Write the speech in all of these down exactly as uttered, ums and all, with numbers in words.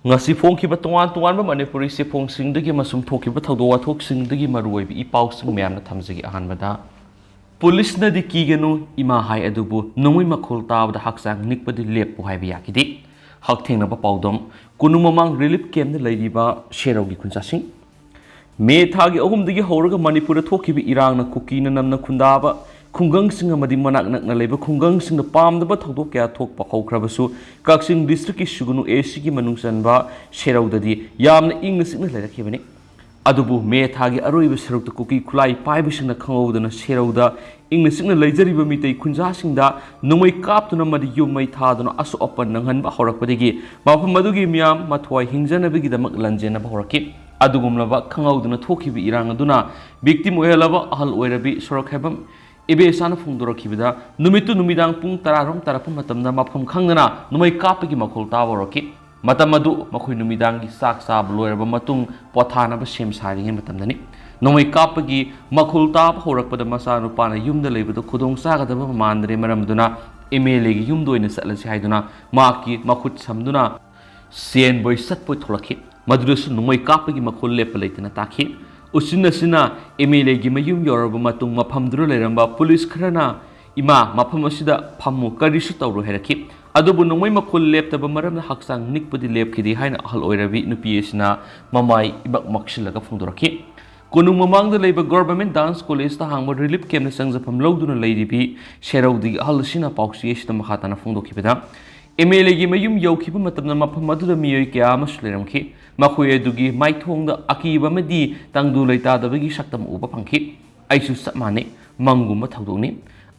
ꯉꯁꯤ ꯐꯣꯡꯈꯤꯕ ꯇꯣꯉꯥꯟ ꯇꯣꯉꯥꯟꯕ ꯃꯅꯤꯄꯨꯔꯤ ꯆꯦꯐꯣꯡꯁꯤꯡꯗꯒꯤ ꯑꯃꯁꯨꯡ ꯊꯣꯛꯈꯤꯕ ꯊꯧꯗꯣꯛ ꯋꯥꯊꯣꯛꯁꯤꯡꯗꯒꯤ ꯃꯔꯨꯑꯣꯏꯕ ꯏ ꯄꯥꯎꯁꯤꯡ ꯃꯌꯥꯝꯅ ꯊꯝꯖꯒꯦ꯫ ꯑꯍꯥꯟꯕꯗ, "ꯄꯨꯂꯤꯁꯅꯗꯤ ꯀꯤꯒꯅꯨ ꯏꯃꯥ ꯍꯥꯏ, ꯑꯗꯨꯕꯨ ꯅꯣꯡꯃꯩ ꯃꯈꯣꯜ ꯇꯥꯕꯗ ꯍꯛꯆꯥꯡ ꯅꯤꯛꯄꯗꯤ ꯂꯦꯞꯄꯨ ꯍꯥꯏꯕ ꯌꯥꯈꯤꯗꯦ"꯫ ꯍꯛꯊꯦꯡꯅꯕ ꯄꯥꯎꯗꯝ: ꯀꯣꯅꯨꯡ ꯃꯃꯥꯡ ꯔꯤꯂꯤꯐ ꯀꯦꯝꯞꯇ ꯂꯩꯔꯤꯕ ꯁꯦꯔꯧꯒꯤ ꯈꯨꯟꯖꯥꯁꯤꯡ꯫ ꯃꯦ ꯊꯥꯒꯤ ꯑꯍꯨꯝꯗꯒꯤ ꯍꯧꯔꯒ ꯃꯅꯤꯄꯨꯔꯗ ꯊꯣꯛꯈꯤꯕ ꯏꯔꯥꯡꯅ ꯀꯨꯀꯤꯅ ꯅꯝꯅ ꯈꯨꯟꯗꯥꯕ ꯈꯨꯡꯒꯪꯁꯤꯡ ꯑꯃꯗꯤ ꯃꯅꯥꯛ ꯅꯛꯅ ꯂꯩꯕ ꯈꯨꯡꯒꯪꯁꯤꯡꯗ ꯄꯥꯝꯗꯕ ꯊꯧꯗꯣꯛ ꯀꯌꯥ ꯊꯣꯛꯄ ꯍꯧꯈ꯭ꯔꯕꯁꯨ, ꯀꯛꯆꯤꯡ ꯗꯤꯁꯇ꯭ꯔꯤꯛꯀꯤ ꯁꯨꯒꯅꯨ ꯑꯦ ꯁꯤꯒꯤ ꯃꯅꯨꯡ ꯆꯟꯕ ꯁꯦꯔꯧꯗꯗꯤ ꯌꯥꯝꯅ ꯏꯪꯅ ꯆꯤꯛꯅ ꯂꯩꯔꯛꯈꯤꯕꯅꯤ꯫ ꯑꯗꯨꯕꯨ ꯃꯦ ꯊꯥꯒꯤ ꯑꯔꯣꯏꯕ ꯁꯔꯨꯛꯇ ꯀꯨꯀꯤ ꯈꯨꯠꯂꯥꯏ ꯄꯥꯏꯕꯁꯤꯡꯅ ꯈꯪꯍꯧꯗꯅ ꯁꯦꯔꯧꯗ ꯏꯪꯅ ꯆꯤꯛꯅ ꯂꯩꯖꯔꯤꯕ ꯃꯤꯇꯩ ꯈꯨꯟꯖꯥꯁꯤꯡꯗ ꯅꯣꯡꯃꯩ ꯀꯥꯞꯇꯨꯅ ꯑꯃꯗꯤ ꯌꯨꯝ ꯃꯩ ꯊꯥꯗꯨꯅ ꯑꯁꯣꯛ ꯑꯄꯟ ꯅꯪꯍꯟꯕ ꯍꯧꯔꯛꯄꯗꯒꯤ ꯃꯐꯝ ꯑꯗꯨꯒꯤ ꯃꯤꯌꯥꯝ ꯃꯊ꯭ꯋꯥꯏ ꯍꯤꯡꯖꯅꯕꯒꯤꯗꯃꯛ ꯂꯥꯟꯖꯦꯟꯅꯕ ꯍꯧꯔꯛꯈꯤ꯫ ꯑꯗꯨꯒꯨꯝꯂꯕ ꯈꯪꯍꯧꯗꯅ ꯊꯣꯛꯈꯤꯕ ꯏꯔꯥꯡ ꯑꯗꯨꯅ ꯚꯤꯛꯇꯤꯝ ꯑꯣꯏꯍꯜꯂꯕ ꯑꯍꯜ ꯑꯣꯏꯔꯕꯤ ꯁꯣꯔꯣꯛꯈꯥꯏꯕꯝ ꯏꯕꯦꯆꯥꯅ ꯐꯣꯡꯗꯣꯔꯛꯈꯤꯕꯗ, ꯅꯨꯃꯤꯠꯇꯨ ꯅꯨꯃꯤꯗꯥꯡ ꯄꯨꯡ ꯇꯔꯥꯔꯣꯝ ꯇꯥꯔꯛꯄ ꯃꯇꯝꯗ ꯃꯐꯝ ꯈꯪꯗꯅ ꯅꯣꯡꯃꯩ ꯀꯥꯞꯄꯒꯤ ꯃꯈꯣꯜ ꯇꯥꯕ ꯍꯧꯔꯛꯈꯤ꯫ ꯃꯇꯝ ꯑꯗꯨ ꯃꯈꯣꯏ ꯅꯨꯃꯤꯗꯥꯡꯒꯤ ꯆꯥꯛ ꯆꯥꯕ ꯂꯣꯏꯔꯕ ꯃꯇꯨꯡ ꯄꯣꯊꯥꯅꯕ ꯁꯦꯝ ꯁꯥꯔꯤꯉꯩ ꯃꯇꯝꯗꯅꯤ꯫ ꯅꯣꯡꯃꯩ ꯀꯥꯞꯄꯒꯤ ꯃꯈꯣꯜ ꯇꯥꯕ ꯍꯧꯔꯛꯄꯗ ꯃꯆꯥꯅꯨꯄꯥꯅ ꯌꯨꯝꯗ ꯂꯩꯕꯗꯨ ꯈꯨꯗꯣꯡ ꯆꯥꯒꯗꯕ ꯃꯥꯟꯗ꯭ꯔꯦ, ꯃꯔꯝ ꯑꯗꯨꯅ ꯑꯦꯝ ꯑꯦꯜ ꯑꯦꯒꯤ ꯌꯨꯝꯗ ꯑꯣꯏꯅ ꯆꯠꯂꯁꯤ ꯍꯥꯏꯗꯨꯅ ꯃꯍꯥꯛꯀꯤ ꯃꯈꯨꯠ ꯁꯝꯗꯨꯅ ꯆꯦꯟꯕꯣꯏ ꯆꯠꯄꯣꯏ ꯊꯣꯛꯂꯛꯈꯤ꯫ ꯃꯗꯨꯗꯁꯨ ꯅꯣꯡꯃꯩ ꯀꯥꯞꯄꯒꯤ ꯃꯈꯣꯜ ꯂꯦꯞꯄ ꯂꯩꯇꯅ ꯇꯥꯈꯤ꯫ ꯎꯆꯤꯟ ꯅꯥꯆꯤꯟꯅ ꯑꯦꯝ ꯑꯦꯜ ꯑꯦꯒꯤ ꯃꯌꯨꯝ ꯌꯧꯔꯕ ꯃꯇꯨꯡ, ꯃꯐꯝꯗꯨꯗ ꯂꯩꯔꯝꯕ ꯄꯨꯂꯤꯁ ꯈꯔꯅ, "ꯏꯃꯥ, ꯃꯐꯝ ꯑꯁꯤꯗ ꯐꯝꯃꯨ, ꯀꯔꯤꯁꯨ ꯇꯧꯔꯣꯏ" ꯍꯥꯏꯔꯛꯈꯤ꯫ ꯑꯗꯨꯕꯨ ꯅꯣꯡꯃꯩ ꯃꯈꯣꯜ ꯂꯦꯞꯇꯕ ꯃꯔꯝꯅ ꯍꯛꯆꯥꯡ ꯅꯤꯛꯄꯗꯤ ꯂꯦꯞꯈꯤꯗꯦ ꯍꯥꯏꯅ ꯑꯍꯜ ꯑꯣꯏꯔꯕꯤ ꯅꯨꯄꯤ ꯑꯁꯤꯅ ꯃꯃꯥꯏ ꯏꯃꯛ ꯃꯛꯁꯤꯜꯂꯒ ꯐꯣꯡꯗꯣꯔꯛꯈꯤ꯫ ꯀꯣꯅꯨꯡ ꯃꯃꯥꯡꯗ ꯂꯩꯕ ꯒꯣꯔꯚꯔꯃꯦꯟ ꯗꯥꯟꯁ ꯀꯣꯂꯦꯖꯇ ꯍꯥꯡꯕ ꯔꯤꯂꯤꯐ ꯀꯦꯝꯞꯇ ꯆꯪꯖꯐꯝ ꯂꯧꯗꯨꯅ ꯂꯩꯔꯤꯕꯤ ꯁꯦꯔꯧꯗꯒꯤ ꯑꯍꯜ ꯑꯁꯤꯅ ꯄꯥꯎꯆꯦ ꯑꯁꯤꯗ ꯃꯈꯥ ꯇꯥꯅ ꯐꯣꯡꯗꯣꯛꯈꯤꯕꯗ, ꯑꯦꯝ ꯑꯦꯜ ꯑꯦꯒꯤ ꯃꯌꯨꯝ ꯌꯧꯈꯤꯕ ꯃꯇꯝꯗ ꯃꯐꯝ ꯑꯗꯨꯗ ꯃꯤꯑꯣꯏ ꯀꯌꯥ ꯑꯃꯁꯨ ꯂꯩꯔꯝꯈꯤ꯫ ꯃꯈꯣꯏ ꯑꯗꯨꯒꯤ ꯃꯥꯏꯊꯣꯡꯗ ꯑꯀꯤꯕ ꯑꯃꯗꯤ ꯇꯪꯗꯨ ꯂꯩꯇꯥꯗꯕꯒꯤ ꯁꯛꯇꯝ ꯎꯕ ꯐꯪꯈꯤ꯫ ꯑꯩꯁꯨ ꯆꯞ ꯃꯥꯟꯅꯩ, ꯃꯪꯒꯨꯝꯕ ꯊꯧꯗꯣꯛꯅꯤ꯫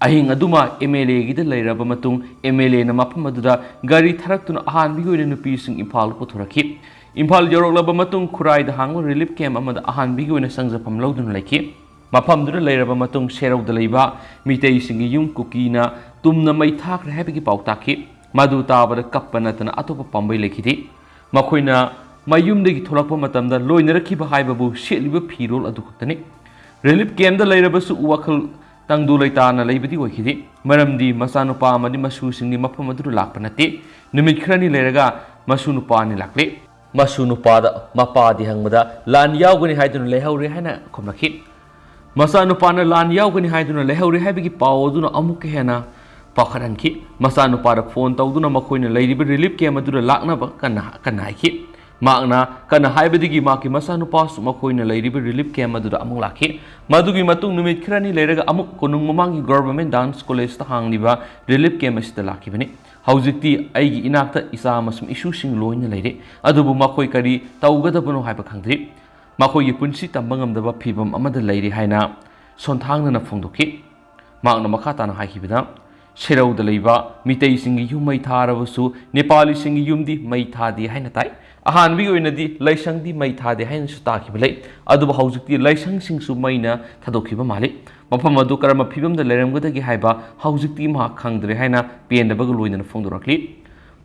ꯑꯍꯤꯡ ꯑꯗꯨꯃ ꯑꯦꯝ ꯑꯦꯜ ꯑꯦꯒꯤꯗ ꯂꯩꯔꯕ ꯃꯇꯨꯡ, ꯑꯦꯝ ꯑꯦꯜ ꯑꯦꯅ ꯃꯐꯝ ꯑꯗꯨꯗ ꯒꯥꯔꯤ ꯊꯥꯔꯛꯇꯨꯅ ꯑꯍꯥꯟꯕꯒꯤ ꯑꯣꯏꯅ ꯅꯨꯄꯤꯁꯤꯡ ꯏꯝꯐꯥꯜꯗ ꯄꯨꯊꯣꯔꯛꯈꯤ꯫ ꯏꯝꯐꯥꯜ ꯌꯧꯔꯛꯂꯕ ꯃꯇꯨꯡ, ꯈꯨꯔꯥꯏꯗ ꯍꯥꯡꯕ ꯔꯤꯂꯤꯐ ꯀꯦꯝꯞ ꯑꯃꯗ ꯑꯍꯥꯟꯕꯒꯤ ꯑꯣꯏꯅ ꯆꯪꯖꯐꯝ ꯂꯧꯗꯨꯅ ꯂꯩꯈꯤ꯫ ꯃꯐꯝꯗꯨꯗ ꯂꯩꯔꯕ ꯃꯇꯨꯡ, ꯁꯦꯔꯧꯗ ꯂꯩꯕ ꯃꯤꯇꯩꯁꯤꯡꯒꯤ ꯌꯨꯝ ꯀꯨꯀꯤꯅ ꯇꯨꯝꯅ ꯃꯩ ꯊꯥꯈ꯭ꯔꯦ ꯍꯥꯏꯕꯒꯤ ꯄꯥꯎ ꯇꯥꯈꯤ꯫ ꯃꯗꯨ ꯇꯥꯕꯗ ꯀꯞꯄ ꯅꯠꯇꯅ ꯑꯇꯣꯞꯄ ꯄꯥꯝꯕꯩ ꯂꯩꯈꯤꯗꯦ꯫ ꯃꯈꯣꯏꯅ ꯃꯌꯨꯝꯗꯒꯤ ꯊꯣꯛꯂꯛꯄ ꯃꯇꯝꯗ ꯂꯣꯏꯅꯔꯛꯈꯤꯕ ꯍꯥꯏꯕꯕꯨ ꯁꯦꯠꯂꯤꯕ ꯐꯤꯔꯣꯜ ꯑꯗꯨ ꯈꯛꯇꯅꯤ꯫ ꯔꯤꯂꯤꯐ ꯀꯦꯝꯞꯇ ꯂꯩꯔꯕꯁꯨ ꯋꯥꯈꯜ ꯇꯪꯗꯨ ꯂꯩꯇꯥꯅ ꯂꯩꯕꯗꯤ ꯑꯣꯏꯈꯤꯗꯦ, ꯃꯔꯝꯗꯤ ꯃꯆꯥꯅꯨꯄꯥ ꯑꯃꯗꯤ ꯃꯁꯨꯁꯤꯡꯗꯤ ꯃꯐꯝ ꯑꯗꯨꯗ ꯂꯥꯛꯄ ꯅꯠꯇꯦ꯫ ꯅꯨꯃꯤꯠ ꯈꯔꯅꯤ ꯂꯩꯔꯒ ꯃꯁꯨ ꯅꯨꯄꯥ ꯑꯅꯤ ꯂꯥꯛꯂꯤ꯫ ꯃꯁꯨ ꯅꯨꯄꯥꯗ ꯃꯄꯥꯗꯤ ꯍꯪꯕꯗ ꯂꯥꯟ ꯌꯥꯎꯒꯅꯤ ꯍꯥꯏꯗꯨꯅ ꯂꯩꯍꯧꯔꯦ ꯍꯥꯏꯅ ꯈꯨꯝꯂꯛꯈꯤ꯫ ꯃꯆꯥꯅꯨꯄꯥꯅ ꯂꯥꯟ ꯌꯥꯎꯒꯅꯤ ꯍꯥꯏꯗꯨꯅ ꯂꯩꯍꯧꯔꯦ ꯍꯥꯏꯕꯒꯤ ꯄꯥꯎ ꯑꯗꯨꯅ ꯑꯃꯨꯛꯀ ꯍꯦꯟꯅ ꯄꯥꯈꯠꯍꯟꯈꯤ꯫ ꯃꯆꯥꯅꯨꯄꯥꯗ ꯐꯣꯟ ꯇꯧꯗꯨꯅ ꯃꯈꯣꯏꯅ ꯂꯩꯔꯤꯕ ꯔꯤꯂꯤꯐ ꯀꯦꯝ ꯑꯗꯨꯗ ꯂꯥꯛꯅꯕ ꯀꯟꯅ ꯀꯟꯅ ꯍꯥꯏꯈꯤ꯫ ꯃꯍꯥꯛꯅ ꯀꯟꯅ ꯍꯥꯏꯕꯗꯒꯤ ꯃꯍꯥꯛꯀꯤ ꯃꯆꯥꯅꯨꯄꯥꯁꯨ ꯃꯈꯣꯏꯅ ꯂꯩꯔꯤꯕ ꯔꯤꯂꯤꯐ ꯀꯦꯝ ꯑꯗꯨꯗ ꯑꯃꯨꯛ ꯂꯥꯛꯈꯤ꯫ ꯃꯗꯨꯒꯤ ꯃꯇꯨꯡ ꯅꯨꯃꯤꯠ ꯈꯔꯅꯤ ꯂꯩꯔꯒ ꯑꯃꯨꯛ ꯀꯣꯅꯨꯡ ꯃꯃꯥꯡꯒꯤ ꯒꯣꯚꯔꯟꯃꯦꯟꯠ ꯗꯥꯟꯁ ꯀꯣꯂꯦꯖꯇ ꯍꯥꯡꯂꯤꯕ ꯔꯤꯂꯤꯐ ꯀꯦꯝ ꯑꯁꯤꯗ ꯂꯥꯛꯈꯤꯕꯅꯤ꯫ ꯍꯧꯖꯤꯛꯇꯤ ꯑꯩꯒꯤ ꯏꯅꯥꯛꯇ ꯏꯆꯥ ꯑꯃꯁꯨꯡ ꯏꯁꯨꯁꯤꯡ ꯂꯣꯏꯅ ꯂꯩꯔꯦ, ꯑꯗꯨꯕꯨ ꯃꯈꯣꯏ ꯀꯔꯤ ꯇꯧꯒꯗꯕꯅꯣ ꯍꯥꯏꯕ ꯈꯪꯗ꯭ꯔꯤ꯫ ꯃꯈꯣꯏꯒꯤ ꯄꯨꯟꯁꯤ ꯇꯝꯕ ꯉꯝꯗꯕ ꯐꯤꯚꯝ ꯑꯃꯗ ꯂꯩꯔꯤ ꯍꯥꯏꯅ ꯁꯣꯟꯊꯥꯡꯅꯅ ꯐꯣꯡꯗꯣꯛꯈꯤ꯫ ꯃꯍꯥꯛꯅ ꯃꯈꯥ ꯇꯥꯅ ꯍꯥꯏꯈꯤꯕꯗ, ꯁꯦꯔꯧꯗ ꯂꯩꯕ ꯃꯤꯇꯩꯁꯤꯡꯒꯤ ꯌꯨꯝ ꯃꯩ ꯊꯥꯔꯕꯁꯨ ꯅꯦꯄꯥꯂꯤꯁꯤꯡꯒꯤ ꯌꯨꯝꯗꯤ ꯃꯩ ꯊꯥꯗꯦ ꯍꯥꯏꯅ ꯇꯥꯏ꯫ ꯑꯍꯥꯟꯕꯒꯤ ꯑꯣꯏꯅꯗꯤ ꯂꯥꯏꯁꯪꯗꯤ ꯃꯩ ꯊꯥꯗꯦ ꯍꯥꯏꯅꯁꯨ ꯇꯥꯈꯤꯕ ꯂꯩ꯫ ꯑꯗꯨꯕꯨ ꯍꯧꯖꯤꯛꯇꯤ ꯂꯥꯏꯁꯪꯁꯤꯡꯁꯨ ꯃꯩꯅ ꯊꯥꯗꯣꯛꯈꯤꯕ ꯃꯥꯜꯂꯤ꯫ ꯃꯐꯝ ꯑꯗꯨ ꯀꯔꯝꯕ ꯐꯤꯕꯝꯗ ꯂꯩꯔꯝꯒꯗꯒꯦ ꯍꯥꯏꯕ ꯍꯧꯖꯤꯛꯇꯤ ꯃꯍꯥꯛ ꯈꯪꯗ꯭ꯔꯦ ꯍꯥꯏꯅ ꯄꯦꯟꯗꯕꯒ ꯂꯣꯏꯅꯅ ꯐꯣꯡꯗꯣꯔꯛꯂꯤ꯫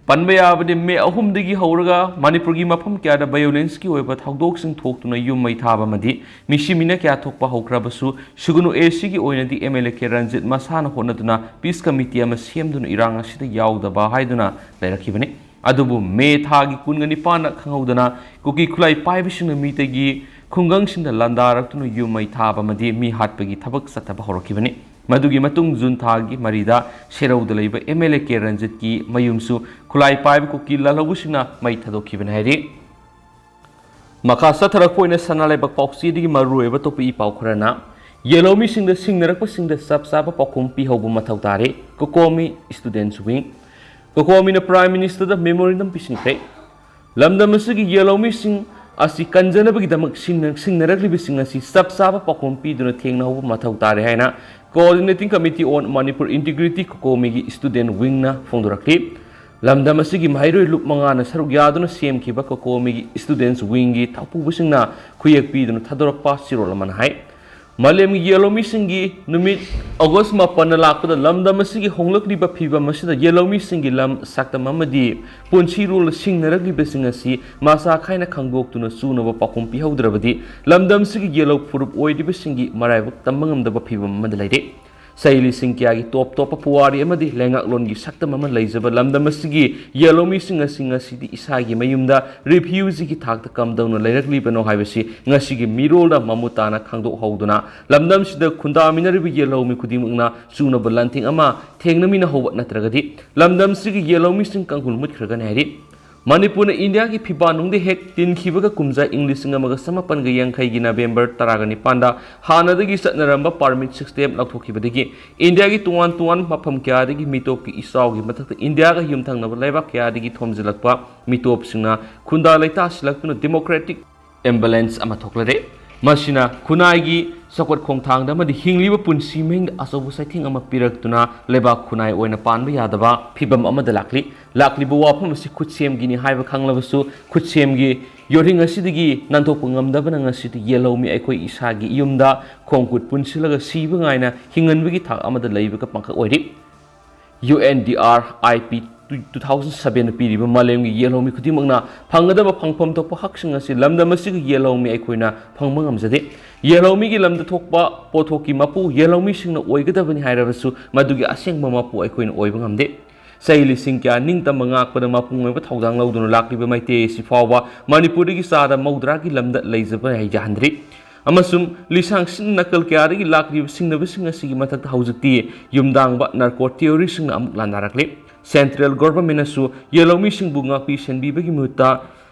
ꯄꯟꯕ ꯌꯥꯕꯗꯤ, ꯃꯦ ꯑꯍꯨꯝꯗꯒꯤ ꯍꯧꯔꯒ ꯃꯅꯤꯄꯨꯔꯒꯤ ꯃꯐꯝ ꯀꯌꯥꯗ ꯚꯥꯏꯑꯣꯂꯦꯟꯁꯀꯤ ꯑꯣꯏꯕ ꯊꯧꯗꯣꯛꯁꯤꯡ ꯊꯣꯛꯇꯨꯅ ꯌꯨꯝ ꯃꯩ ꯊꯥꯕ ꯑꯃꯗꯤ ꯃꯤꯁꯤ ꯃꯤꯅ ꯀꯌꯥ ꯊꯣꯛꯄ ꯍꯧꯈ꯭ꯔꯕꯁꯨ, ꯁꯨꯒꯅꯨ ꯑꯦ ꯁꯤꯒꯤ ꯑꯣꯏꯅꯗꯤ M L A K Ranjit ꯃꯁꯥꯅ ꯍꯣꯠꯅꯗꯨꯅ ꯄꯤꯁ ꯀꯃꯤꯇꯤ ꯑꯃ ꯁꯦꯝꯗꯨꯅ ꯏꯔꯥꯡ ꯑꯁꯤꯗ ꯌꯥꯎꯗꯕ ꯍꯥꯏꯗꯨꯅ ꯂꯩꯔꯛꯈꯤꯕꯅꯤ꯫ ꯑꯗꯨꯕꯨ ꯃꯦ ꯊꯥꯒꯤ ꯀꯨꯟꯒ ꯅꯤꯄꯥꯟꯗ ꯈꯪꯍꯧꯗꯅ ꯀꯨꯀꯤ ꯈꯨꯠꯂꯥꯏ ꯄꯥꯏꯕꯁꯤꯡꯅ ꯃꯤꯇꯩꯒꯤ ꯈꯨꯡꯒꯪꯁꯤꯡꯗ ꯂꯥꯟꯗꯥꯔꯛꯇꯨꯅ ꯌꯨꯝ ꯃꯩ ꯊꯥꯕ ꯑꯃꯗꯤ ꯃꯤ ꯍꯥꯠꯄꯒꯤ ꯊꯕꯛ ꯆꯠꯊꯕ ꯍꯧꯔꯛꯈꯤꯕꯅꯤ꯫ ꯃꯗꯨꯒꯤ ꯃꯇꯨꯡ ꯖꯨꯟ ꯊꯥꯒꯤ ꯃꯔꯤꯗ ꯁꯦꯔꯧꯗ ꯂꯩꯕ ꯑꯦꯝ ꯑꯦꯜ ꯑꯦ ꯀꯦ ꯔꯟꯖꯤꯠꯀꯤ ꯃꯌꯨꯝꯁꯨ ꯈꯨꯠꯂꯥꯏ ꯄꯥꯏꯕ ꯀꯨꯀꯤ ꯂꯥꯜꯍꯧꯕꯁꯤꯡꯅ ꯃꯩ ꯊꯥꯗꯣꯛꯈꯤꯕꯅꯤ ꯍꯥꯏꯔꯤ꯫ ꯃꯈꯥ ꯆꯠꯊꯔꯛꯄ ꯑꯣꯏꯅ ꯁꯅꯥ ꯂꯩꯕꯥꯛ ꯄꯥꯎꯆꯦꯗꯒꯤ ꯃꯔꯨꯑꯣꯏꯕ ꯇꯣꯞꯄ ꯏ ꯄꯥꯎ ꯈꯔꯅ, ꯌꯦꯜꯍꯧꯃꯤꯁꯤꯡꯗ ꯁꯤꯡꯅꯔꯛꯄꯁꯤꯡꯗ ꯆꯞ ꯆꯥꯕ ꯄꯥꯎꯈꯨꯝ ꯄꯤꯍꯧꯕ ꯃꯊꯧ ꯇꯥꯔꯦ, ꯀꯣꯀꯣꯃꯤ ꯁ꯭ꯇꯨꯗꯦꯟꯠꯁ ꯋꯤꯡ꯫ ꯀꯣꯀꯣꯃꯤꯅ ꯄ꯭ꯔꯥꯏꯝ ꯃꯤꯅꯤꯁꯇꯔꯗ ꯃꯦꯃꯣꯔꯦꯟꯗꯝ ꯄꯤꯁꯤꯟꯈ꯭ꯔꯦ꯫ ꯂꯝꯗꯝ ꯑꯁꯤꯒꯤ ꯌꯦꯜꯍꯧꯃꯤꯁꯤꯡ ꯑꯁꯤ ꯀꯟꯖꯅꯕꯒꯤꯗꯃꯛ ꯁꯤꯡꯅ-, ꯁꯤꯡꯅꯔꯛꯂꯤꯕꯁꯤꯡ ꯑꯁꯤ ꯆꯞ ꯆꯥꯕ ꯄꯥꯎꯈꯨꯝ ꯄꯤꯗꯨꯅ ꯊꯦꯡꯅꯍꯧꯕ ꯃꯊꯧ ꯇꯥꯔꯦ ꯍꯥꯏꯅ Coordinating Committee on Manipur Integrity, ꯀꯣꯀꯣꯃꯤꯒꯤ ꯁ꯭ꯇꯨꯗꯦꯟꯠ ꯋꯤꯡꯅ ꯐꯣꯡꯗꯣꯔꯛꯂꯤ꯫ ꯂꯝꯗꯝ ꯑꯁꯤꯒꯤ ꯃꯍꯩꯔꯣꯏ ꯂꯨꯞ ꯃꯉꯥꯅ ꯁꯔꯨꯛ ꯌꯥꯗꯨꯅ ꯁꯦꯝꯈꯤꯕ ꯀꯣꯀꯣꯃꯤꯒꯤ ꯁ꯭ꯇꯨꯗꯦꯟꯠꯁ ꯋꯤꯡꯒꯤ ꯊꯧꯄꯨꯕꯁꯤꯡꯅ ꯈꯨꯌꯦꯛ ꯄꯤꯗꯨꯅ ꯊꯥꯗꯣꯔꯛꯄ ꯆꯦꯔꯣꯜ ꯑꯃꯅ ꯍꯥꯏ꯫ ꯃꯥꯂꯦꯝꯒꯤ ꯌꯦꯜꯍꯧꯃꯤꯁꯤꯡꯒꯤ ꯅꯨꯃꯤꯠ ꯑꯣꯒꯁ ꯃꯥꯄꯟꯅ ꯂꯥꯛꯄꯗ ꯂꯝꯗꯝ ꯑꯁꯤꯒꯤ ꯍꯣꯡꯂꯛꯂꯤꯕ ꯐꯤꯕꯝ ꯑꯁꯤꯗ ꯌꯦꯜꯍꯧꯃꯤꯁꯤꯡꯒꯤ ꯂꯝ, ꯁꯛꯇꯝ ꯑꯃꯗꯤ ꯄꯨꯟꯁꯤꯔꯣꯜ ꯁꯤꯡꯅꯔꯛꯂꯤꯕꯁꯤꯡ ꯑꯁꯤ ꯃꯁꯥ ꯈꯥꯏꯅ ꯈꯪꯗꯣꯛꯇꯨꯅ ꯆꯨꯅꯕ ꯄꯥꯎꯈꯨꯝ ꯄꯤꯍꯧꯗ꯭ꯔꯕꯗꯤ ꯂꯝꯗꯝꯁꯤꯒꯤ ꯌꯦꯜꯍꯧ ꯐꯨꯔꯨꯞ ꯑꯣꯏꯔꯤꯕꯁꯤꯡꯒꯤ ꯃꯔꯥꯏꯕꯛ ꯇꯝꯕ ꯉꯝꯗꯕ ꯐꯤꯕꯝ ꯑꯃꯗ ꯂꯩꯔꯦ꯫ ꯆꯍꯤ ꯂꯤꯁꯤꯡ ꯀꯌꯥꯒꯤ ꯇꯣꯞ ꯇꯣꯞꯄ ꯄꯨꯋꯥꯔꯤ ꯑꯃꯗꯤ ꯂꯩꯉꯥꯛꯂꯣꯟꯒꯤ ꯁꯛꯇꯝ ꯑꯃ ꯂꯩꯖꯕ ꯂꯝꯗꯝ ꯑꯁꯤꯒꯤ ꯌꯦꯜꯍꯧꯃꯤꯁꯤꯡ ꯑꯁꯤ ꯉꯁꯤꯗꯤ ꯏꯁꯥꯒꯤ ꯃꯌꯨꯝꯗ ꯔꯤꯐ꯭ꯌꯨꯖꯤꯒꯤ ꯊꯥꯛꯇ ꯀꯝꯗꯧꯅ ꯂꯩꯔꯛꯂꯤꯕꯅꯣ ꯍꯥꯏꯕꯁꯤ ꯉꯁꯤꯒꯤ ꯃꯤꯔꯣꯜꯗ ꯃꯃꯨꯠ ꯇꯥꯅ ꯈꯪꯗꯣꯛꯍꯧꯗꯨꯅ, ꯂꯝꯗꯝꯁꯤꯗ ꯈꯨꯟꯗꯥꯃꯤꯟꯅꯔꯤꯕ ꯌꯦꯜꯍꯧꯃꯤ ꯈꯨꯗꯤꯡꯃꯛꯅ ꯆꯨꯅꯕ ꯂꯥꯟꯊꯦꯡ ꯑꯃ ꯊꯦꯡꯅꯃꯤꯟꯅꯍꯧꯕ ꯅꯠꯇ꯭ꯔꯒꯗꯤ ꯂꯝꯗꯝꯁꯤꯒꯤ ꯌꯦꯜꯍꯧꯃꯤꯁꯤꯡ ꯀꯥꯡꯈꯨꯜ ꯃꯨꯠꯈ꯭ꯔꯒꯅꯤ ꯍꯥꯏꯔꯤ꯫ ꯃꯅꯤꯄꯨꯔꯅ ꯏꯟꯗꯤꯌꯥꯒꯤ ꯐꯤꯕꯥꯟꯅꯨꯡꯗ ꯍꯦꯛ ꯇꯤꯟꯈꯤꯕꯒ ꯀꯨꯝꯖꯥ ꯏꯪ ꯂꯤꯁꯤꯡ ꯑꯃꯒ ꯆꯃꯥꯄꯟꯒ ꯌꯥꯡꯈꯩꯒꯤ ꯅꯕꯦꯝꯕꯔ ꯇꯔꯥꯒ ꯅꯤꯄꯥꯟꯗ ꯍꯥꯟꯅꯗꯒꯤ ꯆꯠꯅꯔꯝꯕ ꯄꯥꯔꯃꯤꯠ ꯁꯤꯁꯇꯦꯝ ꯂꯧꯊꯣꯛꯈꯤꯕꯗꯒꯤ ꯏꯟꯗꯤꯌꯥꯒꯤ ꯇꯣꯉꯥꯟ ꯇꯣꯉꯥꯟꯕ ꯃꯐꯝ ꯀꯌꯥꯗꯒꯤ ꯃꯤꯇꯣꯞꯀꯤ ꯏꯆꯥꯎꯒꯤ ꯃꯊꯛꯇ ꯏꯟꯗꯤꯌꯥꯒ ꯌꯨꯝꯊꯪꯅꯕ ꯂꯩꯕꯥꯛ ꯀꯌꯥꯗꯒꯤ ꯊꯣꯝꯖꯤꯜꯂꯛꯄ ꯃꯤꯇꯣꯞꯁꯤꯡꯅ ꯈꯨꯟꯗꯥ ꯂꯩꯇꯥꯁꯤꯜꯂꯛꯇꯨꯅ ꯗꯦꯃꯣꯀ꯭ꯔꯦꯇꯤꯛ ꯏꯝꯕꯦꯂꯦꯟꯁ ꯑꯃ ꯊꯣꯛꯂꯔꯦ꯫ ꯃꯁꯤꯅ ꯈꯨꯟꯅꯥꯏꯒꯤ ꯆꯥꯎꯈꯠ ꯈꯣꯡꯊꯥꯡꯗ ꯑꯃꯗꯤ ꯍꯤꯡꯂꯤꯕ ꯄꯨꯟꯁꯤ ꯃꯍꯤꯡꯗ ꯑꯆꯧꯕ ꯆꯩꯊꯦꯡ ꯑꯃ ꯄꯤꯔꯛꯇꯨꯅ ꯂꯩꯕꯥꯛ ꯈꯨꯟꯅꯥꯏ ꯑꯣꯏꯅ ꯄꯥꯟꯕ ꯌꯥꯗꯕ ꯐꯤꯕꯝ ꯑꯃꯗ ꯂꯥꯛꯂꯤ꯫ ꯂꯥꯛꯂꯤꯕ ꯋꯥꯐꯝ ꯑꯁꯤ ꯈꯨꯠꯁꯦꯝꯒꯤꯅꯤ ꯍꯥꯏꯕ ꯈꯪꯂꯕꯁꯨ, ꯈꯨꯠꯁꯦꯝꯒꯤ ꯌꯣꯔꯤꯡ ꯑꯁꯤꯗꯒꯤ ꯅꯥꯟꯊꯣꯛꯄ ꯉꯝꯗꯕꯅ ꯉꯁꯤꯗꯤ ꯌꯦꯜꯍꯧꯃꯤ ꯑꯩꯈꯣꯏ ꯏꯁꯥꯒꯤ ꯌꯨꯝꯗ ꯈꯣꯡ ꯈꯨꯠ ꯄꯨꯟꯁꯤꯜꯂꯒ ꯁꯤꯕ ꯉꯥꯏꯅ ꯍꯤꯡꯍꯟꯕꯒꯤ ꯊꯥꯛ ꯑꯃꯗ ꯂꯩꯕꯒ ꯄꯥꯡꯈꯛ ꯑꯣꯏꯔꯤ꯫ U N D R I P two thousand ꯁꯚꯦꯟꯅ ꯄꯤꯔꯤꯕ ꯃꯥꯂꯦꯝꯒꯤ ꯌꯦꯜꯍꯧꯃꯤ ꯈꯨꯗꯤꯡꯃꯛꯅ ꯐꯪꯒꯗꯕ ꯐꯪꯐꯝ ꯊꯣꯛꯄ ꯍꯛꯁꯤꯡ ꯑꯁꯤ ꯂꯝꯗꯝ ꯑꯁꯤꯒꯤ ꯌꯦꯜꯍꯧꯃꯤ ꯑꯩꯈꯣꯏꯅ ꯐꯪꯕ ꯉꯝꯖꯗꯦ꯫ ꯌꯦꯜꯍꯧꯃꯤꯒꯤ ꯂꯝꯗ ꯊꯣꯛꯄ ꯄꯣꯠꯊꯣꯛꯀꯤ ꯃꯄꯨ ꯌꯦꯜꯍꯧꯃꯤꯁꯤꯡꯅ ꯑꯣꯏꯒꯗꯕꯅꯤ ꯍꯥꯏꯔꯕꯁꯨ, ꯃꯗꯨꯒꯤ ꯑꯁꯦꯡꯕ ꯃꯄꯨ ꯑꯩꯈꯣꯏꯅ ꯑꯣꯏꯕ ꯉꯝꯗꯦ꯫ ꯆꯍꯤ ꯂꯤꯁꯤꯡ ꯀꯌꯥ ꯅꯤꯡꯇꯝꯕ ꯉꯥꯛꯄꯗ ꯃꯄꯨꯡ ꯑꯣꯏꯕ ꯊꯧꯗꯥꯡ ꯂꯧꯗꯨꯅ ꯂꯥꯛꯂꯤꯕ ꯃꯩꯇꯩ ꯑꯁꯤ ꯐꯥꯎꯕ ꯃꯅꯤꯄꯨꯔꯗꯒꯤ ꯆꯥꯗ ꯃꯧꯗ꯭ꯔꯥꯒꯤ ꯂꯝꯗ ꯂꯩꯖꯕ ꯌꯥꯍꯟꯗ꯭ꯔꯤ꯫ ꯑꯃꯁꯨꯡ ꯂꯤꯁꯥꯡ ꯁꯤꯟ ꯅꯥꯀꯜ ꯀꯌꯥꯗꯒꯤ ꯂꯥꯛꯂꯤꯕ ꯁꯤꯡꯅꯕꯁꯤꯡ ꯑꯁꯤꯒꯤ ꯃꯊꯛꯇ ꯍꯧꯖꯤꯛꯇꯤ ꯌꯨꯝꯗꯥꯡꯕ ꯅꯥꯔꯀꯣ ꯇꯤꯑꯣꯔꯤꯁꯤꯡꯅ ꯑꯃꯨꯛ ꯂꯥꯟꯗꯥꯔꯛꯂꯤ꯫ ꯁꯦꯟꯇ꯭ꯔꯦꯜ ꯒꯣꯚꯔꯟꯃꯦꯟꯠꯅꯁꯨ ꯌꯦꯜꯍꯧꯃꯤꯁꯤꯡꯕꯨ ꯉꯥꯛꯄꯤ ꯁꯦꯟꯕꯤꯕꯒꯤ ꯃꯍꯨꯠꯇ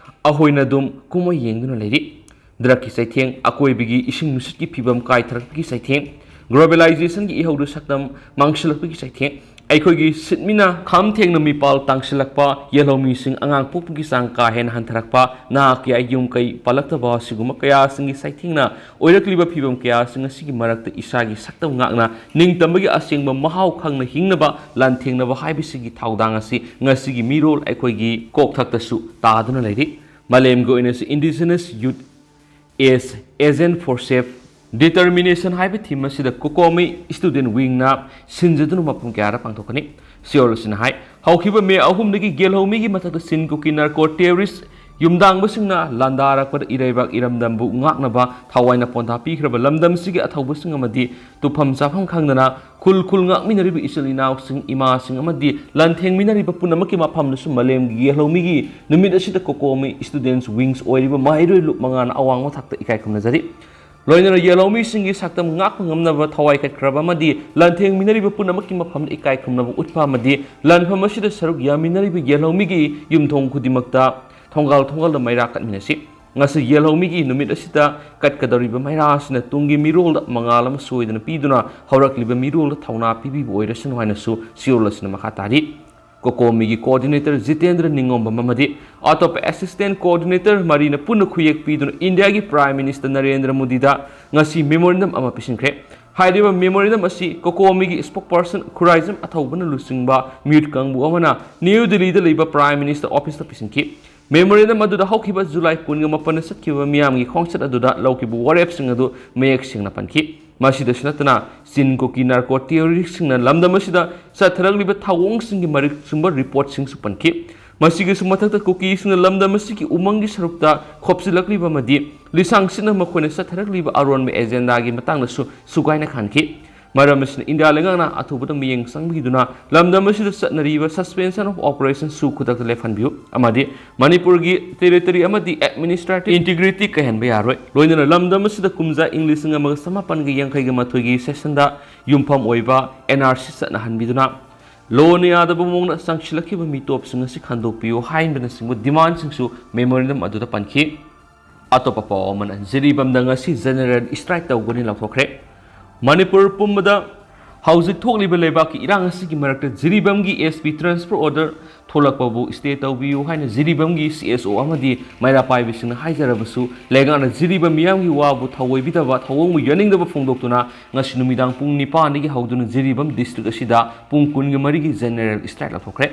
ꯑꯍꯣꯏꯅ ꯑꯗꯨꯝ ꯀꯨꯝꯍꯩ ꯌꯦꯡꯗꯨꯅ ꯂꯩꯔꯤ꯫ ꯗ꯭ꯔꯒꯀꯤ ꯆꯩꯊꯦꯡ, ꯑꯀꯣꯏꯕꯒꯤ ꯏꯁꯤꯡ ꯅꯨꯡꯁꯤꯠꯀꯤ ꯐꯤꯕꯝ ꯀꯥꯏꯊꯔꯛꯄꯒꯤ ꯆꯩꯊꯦꯡ, ꯒ꯭ꯂꯣꯕꯦꯂꯥꯏꯖꯦꯁꯟꯒꯤ ꯏꯍꯧꯗ ꯁꯛꯇꯝ ꯃꯥꯡꯁꯤꯜꯂꯛꯄꯒꯤ ꯆꯩꯊꯦꯡ, ꯑꯩꯈꯣꯏꯒꯤ ꯁꯤꯠꯃꯤꯅ ꯈꯝ ꯊꯦꯡꯅ ꯃꯤꯄꯥꯜ ꯇꯥꯡꯁꯤꯜꯂꯛꯄ, ꯌꯦꯜꯍꯧꯃꯤꯁꯤꯡ ꯑꯉꯥꯡ ꯄꯣꯛꯄꯒꯤ ꯆꯥꯡ ꯀꯥ ꯍꯦꯟꯅ ꯍꯟꯊꯔꯛꯄ, ꯅꯍꯥ ꯀꯌꯥ ꯌꯨꯝ ꯀꯩ ꯄꯥꯜꯂꯛꯇꯕ ꯑꯁꯤꯒꯨꯝꯕ ꯀꯌꯥꯁꯤꯡꯒꯤ ꯆꯩꯊꯦꯡꯅ ꯑꯣꯏꯔꯛꯂꯤꯕ ꯐꯤꯕꯝ ꯀꯌꯥꯁꯤꯡ ꯑꯁꯤꯒꯤ ꯃꯔꯛꯇ ꯏꯁꯥꯒꯤ ꯁꯛꯇꯝ ꯉꯥꯛꯅ ꯅꯤꯡꯇꯝꯕꯒꯤ ꯑꯁꯦꯡꯕ ꯃꯍꯥꯎ ꯈꯪꯅ ꯍꯤꯡꯅꯕ ꯂꯥꯟꯊꯦꯡꯅꯕ ꯍꯥꯏꯕꯁꯤꯒꯤ ꯊꯧꯗꯥꯡ ꯑꯁꯤ ꯉꯁꯤꯒꯤ ꯃꯤꯔꯣꯜ ꯑꯩꯈꯣꯏꯒꯤ ꯀꯣꯛꯊꯛꯇꯁꯨ ꯇꯥꯗꯨꯅ ꯂꯩꯔꯤ꯫ ꯃꯥꯂꯦꯝꯒꯤ ꯑꯣꯏꯅꯁꯨ Indigenous Youth as Agent for Self Determination ꯍꯥꯏꯕ ꯊꯤꯝ ꯑꯁꯤꯗ ꯀꯣꯀꯣꯃꯤ ꯁ꯭ꯇꯨꯗꯦꯟꯠ ꯋꯤꯡꯅ ꯁꯤꯟꯖꯗꯨꯅ ꯃꯐꯝ ꯀꯌꯥꯗ ꯄꯥꯡꯊꯣꯛꯀꯅꯤ꯫ ꯁꯤꯑꯣꯜ ꯑꯁꯤꯅ ꯍꯥꯏ, ꯍꯧꯈꯤꯕ ꯃꯦ ꯑꯍꯨꯝꯗꯒꯤ ꯒꯦꯜꯍꯧꯃꯤꯒꯤ ꯃꯊꯛꯇ ꯁꯤꯟ ꯀꯨꯀꯤ ꯅꯥꯔꯀꯣ ꯇꯦꯔꯣꯔꯤꯁ ꯌꯨꯝꯗꯥꯡꯕꯁꯤꯡꯅ ꯂꯥꯟꯗꯥꯔꯛꯄꯗ ꯏꯔꯩꯕꯥꯛ ꯏꯔꯝꯗꯝꯕꯨ ꯉꯥꯛꯅꯕ ꯊꯋꯥꯏꯅ ꯄꯣꯟꯊꯥ ꯄꯤꯈ꯭ꯔꯕ ꯂꯝꯗꯝꯁꯤꯒꯤ ꯑꯊꯧꯕꯁꯤꯡ ꯑꯃꯗꯤ ꯇꯨꯐꯝ ꯆꯥꯐꯝ ꯈꯪꯗꯅ ꯈꯨꯜ ꯈꯨꯜ ꯉꯥꯛꯃꯤꯟꯅꯔꯤꯕ ꯏꯆꯤꯜ ꯏꯅꯥꯎꯁꯤꯡ, ꯏꯃꯥꯁꯤꯡ ꯑꯃꯗꯤ ꯂꯥꯟꯊꯦꯡꯃꯤꯟꯅꯔꯤꯕ ꯄꯨꯝꯅꯃꯛꯀꯤ ꯃꯐꯝꯗꯁꯨ ꯃꯥꯂꯦꯝꯒꯤ ꯌꯦꯜꯍꯧꯃꯤꯒꯤ ꯅꯨꯃꯤꯠ ꯑꯁꯤꯗ ꯀꯣꯀꯣꯃꯤ Students Wings ꯑꯣꯏꯔꯤꯕ ꯃꯍꯩꯔꯣꯏ ꯂꯨꯞ ꯃꯉꯥꯅ ꯑꯋꯥꯡꯕ ꯊꯥꯛꯇ ꯏꯀꯥꯏ ꯈꯨꯝꯅꯖꯔꯤ꯫ ꯂꯣꯏꯅꯅ ꯌꯦꯜꯍꯧꯃꯤꯁꯤꯡꯒꯤ ꯁꯛꯇꯝ ꯉꯥꯛꯄ ꯉꯝꯅꯕ ꯊꯋꯥꯏ ꯀꯠꯈ꯭ꯔꯕ ꯑꯃꯗꯤ ꯂꯥꯟꯊꯦꯡꯃꯤꯟꯅꯔꯤꯕ ꯄꯨꯝꯅꯃꯛꯀꯤ ꯃꯐꯝꯗ ꯏꯀꯥꯏ ꯈꯨꯝꯅꯕ ꯎꯠꯄ ꯑꯃꯗꯤ ꯂꯥꯟꯐꯝ ꯑꯁꯤꯗ ꯁꯔꯨꯛ ꯌꯥꯃꯤꯟꯅꯔꯤꯕ ꯌꯦꯜꯍꯧꯃꯤꯒꯤ ꯌꯨꯝꯊꯣꯡ ꯈꯨꯗꯤꯡꯃꯛꯇ ꯊꯣꯡꯒꯥꯜ ꯊꯣꯡꯒꯥꯜꯗ ꯃꯩꯔꯥ ꯀꯠꯃꯤꯟꯅꯁꯤ꯫ ꯉꯁꯤ ꯌꯦꯜꯍꯧꯃꯤꯒꯤ ꯅꯨꯃꯤꯠ ꯑꯁꯤꯗ ꯀꯠꯀꯗꯧꯔꯤꯕ ꯃꯩꯔꯥ ꯑꯁꯤꯅ ꯇꯨꯡꯒꯤ ꯃꯤꯔꯣꯜꯗ ꯃꯉꯥꯜ ꯑꯃ ꯁꯣꯏꯗꯅ ꯄꯤꯗꯨꯅ ꯍꯧꯔꯛꯂꯤꯕ ꯃꯤꯔꯣꯜꯗ ꯊꯧꯅꯥ ꯄꯤꯕꯤꯕ ꯑꯣꯏꯔꯁꯅꯨ ꯍꯥꯏꯅꯁꯨ ꯆꯦꯔꯣꯜ ꯑꯁꯤꯅ ꯃꯈꯥ ꯇꯥꯔꯤ꯫ ꯀꯣꯀꯣꯃꯤꯒꯤ Coordinator ꯖꯤꯇꯦꯟꯗ꯭ꯔ ꯅꯤꯉꯣꯝꯕꯝ ꯑꯃꯗꯤ ꯑꯇꯣꯞꯄ Assistant Coordinator ꯃꯔꯤꯅ ꯄꯨꯟꯅ ꯈꯨꯌꯦꯛ ꯄꯤꯗꯨꯅ ꯏꯟꯗꯤꯌꯥꯒꯤ Prime Minister ꯅꯔꯦꯟꯗ꯭ꯔ ꯃꯣꯗꯤꯗ ꯉꯁꯤ memorandum ꯑꯃ ꯄꯤꯁꯤꯟꯈ꯭ꯔꯦ꯫ ꯍꯥꯏꯔꯤꯕ memorandum ꯑꯁꯤ ꯀꯣꯀꯣꯃꯤꯒꯤ spokesperson ꯈꯨꯔꯥꯏꯖꯝ ꯑꯊꯧꯕꯅ ꯂꯨꯆꯤꯡꯕ ꯃꯤꯑꯣꯠ ꯀꯥꯡꯕꯨ ꯑꯃꯅ ꯅ꯭ꯌꯨ ꯗꯤꯜꯂꯤꯗ ꯂꯩꯕ Prime Minister Officeꯇ ꯄꯤꯁꯤꯟꯈꯤ꯫ Memorandum ꯑꯗꯨꯗ ꯍꯧꯈꯤꯕ ꯖꯨꯂꯥꯏ ꯀꯨꯟꯒ ꯃꯥꯄꯟꯗ ꯆꯠꯈꯤꯕ ꯃꯤꯌꯥꯝꯒꯤ ꯈꯣꯡꯆꯠ ꯑꯗꯨꯗ ꯂꯧꯈꯤꯕ ꯋꯥꯔꯦꯞꯁꯤꯡ ꯑꯗꯨ ꯃꯌꯦꯛ ꯁꯦꯡꯅ ꯄꯟꯈꯤ꯫ ꯃꯁꯤꯗꯁꯨ ꯅꯠꯇꯅ, ꯆꯤꯟ ꯀꯨꯀꯤ narco terroristꯁꯤꯡꯅ ꯂꯝꯗꯝ ꯑꯁꯤꯗ ꯆꯠꯊꯔꯛꯂꯤꯕ ꯊꯧꯑꯣꯡꯁꯤꯡꯒꯤ ꯃꯔꯤꯛ ꯆꯨꯝꯕ reportꯁꯤꯡꯁꯨ ꯄꯟꯈꯤ꯫ ꯃꯁꯤꯒꯤꯁꯨ ꯃꯊꯛꯇ, ꯀꯨꯀꯤꯁꯤꯡꯅ ꯂꯝꯗꯝ ꯑꯁꯤꯒꯤ ꯎꯃꯪꯒꯤ ꯁꯔꯨꯛꯇ ꯈꯣꯞꯆꯤꯜꯂꯛꯂꯤꯕ ꯑꯃꯗꯤ ꯂꯤꯁꯥꯡ ꯁꯤꯠꯅ ꯃꯈꯣꯏꯅ ꯆꯠꯊꯔꯛꯂꯤꯕ ꯑꯔꯣꯟꯕ agendaꯒꯤ ꯃꯇꯥꯡꯗꯁꯨ ꯁꯨꯒꯥꯏꯅ ꯈꯟꯈꯤ꯫ ꯃꯔꯝ ꯑꯁꯤꯅ, ꯏꯟꯗꯤꯌꯥ ꯂꯩꯉꯥꯛꯅ ꯑꯊꯨꯕꯗ ꯃꯤꯠꯌꯦꯡ ꯆꯪꯕꯤꯗꯨꯅ ꯂꯝꯗꯝ ꯑꯁꯤꯗ ꯆꯠꯅꯔꯤꯕ Suspension of Operationꯁꯨ ꯈꯨꯗꯛꯇ ꯂꯦꯞꯍꯟꯕꯤꯌꯨ ꯑꯃꯗꯤ ꯃꯅꯤꯄꯨꯔꯒꯤ territory ꯑꯃꯗꯤ administrative integrity ꯀꯥꯏꯍꯟꯕ ꯌꯥꯔꯣꯏ꯫ ꯂꯣꯏꯅꯅ ꯂꯝꯗꯝ ꯑꯁꯤꯗ ꯀꯨꯝꯖꯥ ꯏꯪ ꯂꯤꯁꯤꯡ ꯑꯃꯒ ꯆꯃꯥꯄꯟꯒ ꯌꯥꯡꯈꯩꯒ ꯃꯥꯊꯣꯏꯒꯤ sessionꯗ ꯌꯨꯝꯐꯝ ꯑꯣꯏꯕ N R C ꯆꯠꯅꯍꯟꯕꯤꯗꯨꯅ ꯂꯣꯅ ꯌꯥꯗꯕ ꯃꯑꯣꯡꯗ ꯆꯪꯁꯤꯜꯂꯛꯈꯤꯕ ꯃꯤꯇꯣꯞꯁꯤꯡ ꯑꯁꯤ ꯈꯟꯗꯣꯛꯄꯤꯌꯨ ꯍꯥꯏꯕꯅꯆꯤꯡꯕ demandꯁꯤꯡꯁꯨ memorandum ꯑꯗꯨꯗ ꯄꯟꯈꯤ꯫ ꯑꯇꯣꯞꯄ ꯄꯥꯎ ꯑꯃꯅ, ꯖꯤꯔꯤꯕꯥꯝꯗ ꯉꯁꯤ general strike ꯇꯧꯒꯅꯤ ꯂꯥꯎꯊꯣꯛꯈ꯭ꯔꯦ꯫ ꯃꯅꯤꯄꯨꯔ ꯄꯨꯝꯕꯗ ꯍꯧꯖꯤꯛ ꯊꯣꯛꯂꯤꯕ ꯂꯩꯕꯥꯛꯀꯤ ꯏꯔꯥꯡ ꯑꯁꯤꯒꯤ ꯃꯔꯛꯇ ꯖꯤꯔꯤꯕꯥꯝꯒꯤ S P transfer order ꯊꯣꯛꯂꯛꯄꯕꯨ stay ꯇꯧꯕꯤꯌꯨ ꯍꯥꯏꯅ ꯖꯤꯔꯤꯕꯥꯝꯒꯤ C S O ꯑꯃꯗꯤ ꯃꯩꯔꯥ ꯄꯥꯏꯕꯤꯁꯤꯡꯅ ꯍꯥꯏꯖꯔꯕꯁꯨ, ꯂꯩꯉꯥꯛꯅ ꯖꯤꯔꯤꯕꯥꯝ ꯃꯤꯌꯥꯝꯒꯤ ꯋꯥꯕꯨ ꯊꯑꯣꯏꯕꯤꯗꯕ, ꯊꯑꯣꯡꯕꯨ ꯌꯥꯅꯤꯡꯗꯕ ꯐꯣꯡꯗꯣꯛꯇꯨꯅ ꯉꯁꯤ ꯅꯨꯃꯤꯗꯥꯡ ꯄꯨꯡ ꯅꯤꯄꯥꯟꯗꯒꯤ ꯍꯧꯗꯨꯅ ꯖꯤꯔꯤꯕꯥꯝ district ꯑꯁꯤꯗ ꯄꯨꯡ ꯀꯨꯟꯒ ꯃꯔꯤꯒꯤ general strike ꯂꯥꯎꯊꯣꯛꯈ꯭ꯔꯦ꯫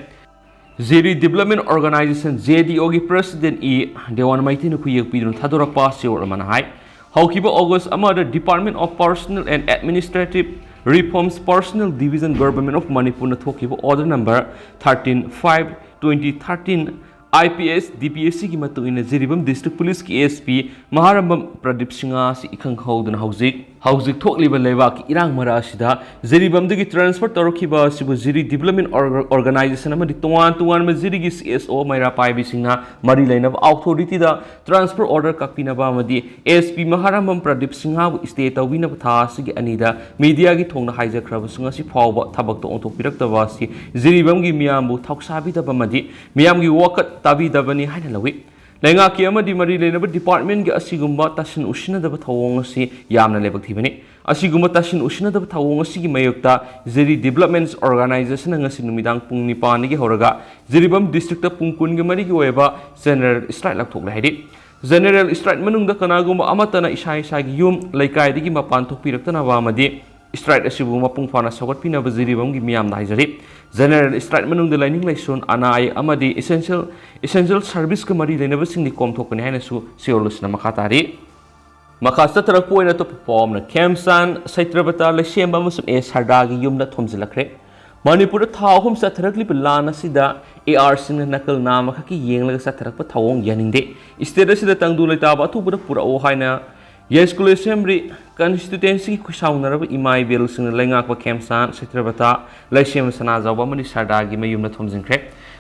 ꯖꯤꯔꯤ Development Organisation, J D Oꯒꯤ President E ꯗꯦꯋꯥꯟ ꯃꯩꯇꯩꯅ ꯈꯨꯌꯦꯛ ꯄꯤꯗꯨꯅ ꯊꯥꯗꯣꯔꯛꯄ ꯆꯦꯔꯣꯜ ꯑꯃꯅ ꯍꯥꯏ, ꯍꯧꯈꯤꯕ August ꯑꯃꯗ Department of Personnel and Administrative Reforms, Personnel Division, Government of Manipurꯅ ꯊꯣꯛꯈꯤꯕ order number thirteen five twenty thirteen IPS DPSCꯒꯤ ꯃꯇꯨꯡ ꯏꯟꯅ ꯖꯤꯔꯤꯕꯥꯝ District Policeꯀꯤ SP ꯃꯍꯥꯔꯝꯕꯝ ꯄ꯭ꯔꯗꯤꯞ ꯁꯤꯡꯍ ꯑꯁꯤ ꯏꯈꯪ ꯈꯪꯍꯧꯗꯅ ꯍꯧꯖꯤꯛ ꯍꯧꯖꯤꯛ ꯊꯣꯛꯂꯤꯕ ꯂꯩꯕꯥꯛꯀꯤ ꯏꯔꯥꯡ ꯃꯔꯛ ꯑꯁꯤꯗ ꯖꯤꯔꯤꯕꯥꯝꯗꯒꯤ transfer ꯇꯧꯔꯛꯈꯤꯕ ꯑꯁꯤꯕꯨ ꯖꯤꯔꯤ Development Org- Organization ꯑꯃꯗꯤ ꯇꯣꯉꯥꯟ ꯇꯣꯉꯥꯟꯕ ꯖꯤꯔꯤꯒꯤ CSO ꯃꯩꯔꯥ ꯄꯥꯏꯕꯤꯁꯤꯡꯅ ꯃꯔꯤ ꯂꯩꯅꯕ authorityꯗ transfer order ꯀꯛꯄꯤꯅꯕ ꯑꯃꯗꯤ SP ꯃꯍꯥꯔꯝꯕꯝ ꯄ꯭ꯔꯗꯤꯞ ꯁꯤꯡꯍꯕꯨ stay ꯇꯧꯕꯤꯅꯕ ꯊꯥ ꯑꯁꯤꯒꯤ ꯑꯅꯤꯗ mediaꯒꯤ ꯊꯣꯡꯅ ꯍꯥꯏꯖꯈ꯭ꯔꯕꯁꯨ ꯉꯁꯤ ꯐꯥꯎꯕ ꯊꯕꯛꯇ ꯑꯣꯟꯊꯣꯛꯄꯤꯔꯛꯇꯕ ꯑꯁꯤ ꯖꯤꯔꯤꯕꯥꯝꯒꯤ ꯃꯤꯌꯥꯝꯕꯨ ꯊꯧꯁꯥꯕꯤꯗꯕ ꯑꯃꯗꯤ ꯃꯤꯌꯥꯝꯒꯤ ꯋꯥꯀꯠ ꯇꯥꯕꯤꯗꯕꯅꯤ ꯍꯥꯏꯅ ꯂꯧꯏ꯫ ꯂꯩꯉꯥꯛꯀꯤ ꯑꯃꯗꯤ ꯃꯔꯤ ꯂꯩꯅꯕ departmentꯀꯤ ꯑꯁꯤꯒꯨꯝꯕ ꯇꯥꯁꯤꯟ ꯎꯁꯤꯟꯅꯗꯕ ꯊꯧꯑꯣꯡ ꯑꯁꯤ ꯌꯥꯝꯅ ꯂꯥꯏꯕꯛ ꯊꯤꯕꯅꯤ꯫ ꯑꯁꯤꯒꯨꯝꯕ ꯇꯥꯁꯤꯟ ꯎꯁꯤꯟꯅꯗꯕ ꯊꯧꯑꯣꯡ ꯑꯁꯤꯒꯤ ꯃꯥꯌꯣꯛꯇ ꯖꯤꯔꯤ Development Organizationꯅ ꯉꯁꯤ ꯅꯨꯃꯤꯗꯥꯡ ꯄꯨꯡ ꯅꯤꯄꯥꯟꯗꯒꯤ ꯍꯧꯔꯒ ꯖꯤꯔꯤꯕꯥꯝ districtꯇ ꯄꯨꯡ ꯀꯨꯟꯒ ꯃꯔꯤꯒꯤ ꯑꯣꯏꯕ general strike ꯂꯥꯎꯊꯣꯛꯂꯦ ꯍꯥꯏꯔꯤ꯫ General strike ꯃꯅꯨꯡꯗ ꯀꯅꯥꯒꯨꯝꯕ ꯑꯃꯠꯇꯅ ꯏꯁꯥ ꯏꯁꯥꯒꯤ ꯌꯨꯝ ꯂꯩꯀꯥꯏꯗꯒꯤ ꯃꯄꯥꯟ ꯊꯣꯛꯄꯤꯔꯛꯇꯅꯕ ꯑꯃꯗꯤ strike ꯑꯁꯤꯕꯨ ꯃꯄꯨꯡ ꯐꯥꯅ ꯁꯧꯒꯠꯄꯤꯅꯕ ꯖꯤꯔꯤꯕꯥꯝꯒꯤ ꯃꯤꯌꯥꯝꯗ ꯍꯥꯏꯖꯔꯤ꯫ General strike ꯃꯅꯨꯡꯗ ꯂꯥꯏꯅꯤꯡ ꯂꯥꯏꯁꯣꯟ, ꯑꯅꯥ ꯑꯌꯦꯛ ꯑꯃꯗꯤ essential essential serviceꯀ ꯃꯔꯤ ꯂꯩꯅꯕꯁꯤꯡꯗꯤ ꯀꯣꯝꯊꯣꯛꯀꯅꯤ ꯍꯥꯏꯅꯁꯨ ꯁꯤꯑꯣꯂꯣꯁꯤꯅ ꯃꯈꯥ ꯇꯥꯔꯤ꯫ ꯃꯈꯥ ꯆꯠꯊꯔꯛꯄ ꯑꯣꯏꯅ ꯑꯇꯣꯞꯄ ꯄꯥꯎ ꯑꯃꯅ ꯈꯦꯝꯆꯥꯟ ꯁꯩꯇ꯭ꯔꯕꯇ ꯂꯩꯁꯦꯝꯕ ꯑꯃꯁꯨꯡ ꯑꯦ ꯁꯔꯗꯥꯒꯤ ꯌꯨꯝꯗ ꯊꯣꯝꯖꯤꯜꯂꯛꯈ꯭ꯔꯦ꯫ ꯃꯅꯤꯄꯨꯔꯗ ꯊꯥ ꯑꯍꯨꯝ ꯆꯠꯊꯔꯛꯂꯤꯕ ꯂꯥꯟ ꯑꯁꯤꯗ ARꯁꯤꯡꯅ ꯅꯥꯀꯜ ꯅꯥꯝꯃꯈꯛꯀꯤ ꯌꯦꯡꯂꯒ ꯆꯠꯊꯔꯛꯄ ꯊꯧꯑꯣꯡ ꯌꯥꯅꯤꯡꯗꯦ꯫ State ꯑꯁꯤꯗ ꯇꯪꯗꯨ ꯂꯩꯇꯥꯕ ꯑꯊꯨꯕꯗ ꯄꯨꯔꯛꯑꯣ ꯍꯥꯏꯅ ꯌꯥꯏꯁ꯭ꯀꯨꯜ Assembly Constituencyꯒꯤ ꯈꯨꯠꯁꯥꯎꯅꯔꯕ ꯏꯃꯥ ꯏꯕꯦꯜꯁꯤꯡꯅ ꯂꯩꯉꯥꯛꯄ ꯈꯦꯝꯆꯥꯟ ꯁꯩꯇ꯭ꯔꯕꯇ ꯂꯩꯁꯦꯝꯕ ꯁꯅꯥꯖꯥꯎꯕ ꯑꯃꯗꯤ ꯁꯔꯗꯥꯒꯤ ꯃꯌꯨꯝꯗ ꯊꯣꯝꯖꯤꯟꯈ꯭ꯔꯦ꯫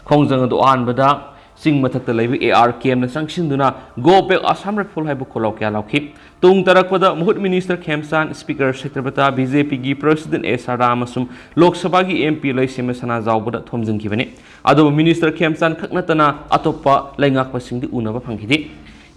ꯈꯣꯡꯖꯪ ꯑꯗꯨ ꯑꯍꯥꯟꯕꯗ ꯆꯤꯡ ꯃꯊꯛꯇ ꯂꯩꯕ AR campꯅ ꯆꯪꯁꯤꯟꯗꯨꯅ "Go back Assam Rifle" ꯍꯥꯏꯕ ꯈꯣꯜꯂꯥꯎ ꯀꯌꯥ ꯂꯥꯎꯈꯤ꯫ ꯇꯨꯡ ꯇꯥꯔꯛꯄꯗ ꯃꯍꯨꯠ minister ꯈꯦꯝꯆꯥꯟ, speaker ꯁꯩꯇ꯭ꯔꯕꯇ, BJPꯒꯤ president ꯑꯦ ꯁꯔꯗꯥ ꯑꯃꯁꯨꯡ ꯂꯣꯛ ꯁꯚꯥꯒꯤ MP ꯂꯩꯁꯦꯝꯕ ꯁꯅꯥꯖꯥꯎꯕꯗ ꯊꯣꯝꯖꯤꯟꯈꯤꯕꯅꯤ꯫ ꯑꯗꯨꯕꯨ minister ꯈꯦꯝꯆꯥꯟ ꯈꯛ ꯅꯠꯇꯅ ꯑꯇꯣꯞꯄ ꯂꯩꯉꯥꯛꯄꯁꯤꯡꯗꯤ ꯎꯅꯕ ꯐꯪꯈꯤꯗꯦ꯫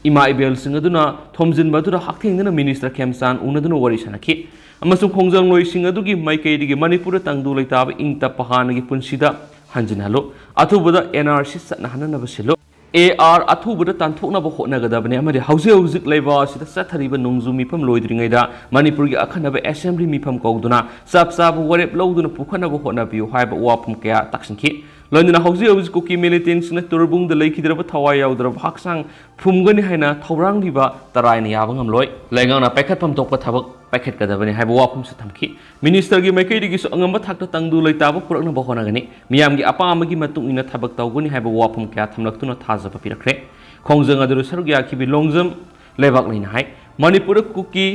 ꯏꯃꯥ ꯏꯕꯦꯜꯁꯤꯡ ꯑꯗꯨꯅ ꯊꯣꯝꯖꯤꯟꯕ ꯑꯗꯨꯗ ꯍꯛꯊꯦꯡꯅꯅ minister ꯈꯦꯝꯆꯥꯟ ꯎꯅꯗꯨꯅ ꯋꯥꯔꯤ ꯁꯥꯅꯈꯤ ꯑꯃꯁꯨꯡ ꯈꯣꯡꯖꯪꯂꯣꯏꯁꯤꯡ ꯑꯗꯨꯒꯤ ꯃꯥꯏꯀꯩꯗꯒꯤ ꯃꯅꯤꯄꯨꯔꯗ ꯇꯪꯗꯨ ꯂꯩꯇꯥꯕ ꯏꯪ ꯇꯞꯄ ꯍꯥꯟꯅꯒꯤ ꯄꯨꯟꯁꯤꯗ ꯍꯟꯖꯤꯟꯍꯜꯂꯨ, ꯑꯊꯨꯕꯗ NRC ꯆꯠꯅꯍꯟꯅꯕ ꯁꯤꯜꯂꯨ꯫ AR ꯑꯊꯨꯕꯗ ꯇꯥꯟꯊꯣꯛꯅꯕ ꯍꯣꯠꯅꯒꯗꯕꯅꯤ ꯑꯃꯗꯤ ꯍꯧꯖꯤꯛ ꯍꯧꯖꯤꯛ ꯂꯩꯕꯥꯛ ꯑꯁꯤꯗ ꯆꯠꯊꯔꯤꯕ ꯅꯣꯡꯖꯨ ꯃꯤꯐꯝ ꯂꯣꯏꯗ꯭ꯔꯤꯉꯩꯗ ꯃꯅꯤꯄꯨꯔꯒꯤ ꯑꯈꯟꯅꯕ Assembly ꯃꯤꯐꯝ ꯀꯧꯗꯨꯅ ꯆꯞ ꯆꯥꯕ ꯋꯥꯔꯦꯞ ꯂꯧꯗꯨꯅ ꯄꯨꯈꯠꯅꯕ ꯍꯣꯠꯅꯕꯤꯌꯨ ꯍꯥꯏꯕ ꯋꯥꯐꯝ ꯀꯌꯥ ꯇꯥꯛꯁꯤꯟꯈꯤ꯫ ꯂꯣꯏꯅꯅ ꯍꯧꯖꯤꯛ ꯍꯧꯖꯤꯛ ꯀꯨꯀꯤ militantꯁꯤꯡꯅ ꯇꯨꯔꯕꯨꯡꯗ ꯂꯩꯈꯤꯗ꯭ꯔꯕ ꯊꯋꯥꯏ ꯌꯥꯎꯗ꯭ꯔꯕ ꯍꯛꯆꯥꯡ ꯐꯨꯝꯒꯅꯤ ꯍꯥꯏꯅ ꯊꯧꯔꯥꯡꯂꯤꯕ ꯇꯔꯥꯏꯅ ꯌꯥꯕ ꯉꯝꯂꯣꯏ꯫ ꯂꯩꯉꯥꯛꯅ ꯄꯥꯏꯈꯠꯐꯝ ꯊꯣꯛꯄ ꯊꯕꯛ ꯄꯥꯏꯈꯠꯀꯗꯕꯅꯤ ꯍꯥꯏꯕ ꯋꯥꯐꯝꯁꯨ ꯊꯝꯈꯤ꯫ ꯃꯤꯅꯤꯁꯇꯔꯒꯤ ꯃꯥꯏꯀꯩꯗꯒꯤꯁꯨ ꯑꯉꯝꯕ ꯊꯥꯛꯇ ꯇꯪꯗꯨ ꯂꯩꯇꯥꯕ ꯄꯨꯔꯛꯅꯕ ꯍꯣꯠꯅꯒꯅꯤ, ꯃꯤꯌꯥꯝꯒꯤ ꯑꯄꯥꯝꯕꯒꯤ ꯃꯇꯨꯡ ꯏꯟꯅ ꯊꯕꯛ ꯇꯧꯒꯅꯤ ꯍꯥꯏꯕ ꯋꯥꯐꯝ ꯀꯌꯥ ꯊꯝꯂꯛꯇꯨꯅ ꯊꯥꯖꯕ ꯄꯤꯔꯛꯈ꯭ꯔꯦ꯫ ꯈꯣꯡꯖꯪ ꯑꯗꯨꯗ ꯁꯔꯨꯛ ꯌꯥꯈꯤꯕꯤ ꯂꯣꯡꯖꯝ ꯂꯩꯕꯥꯛꯂꯩꯅ ꯍꯥꯏ, ꯃꯅꯤꯄꯨꯔꯗ ꯀꯨꯀꯤ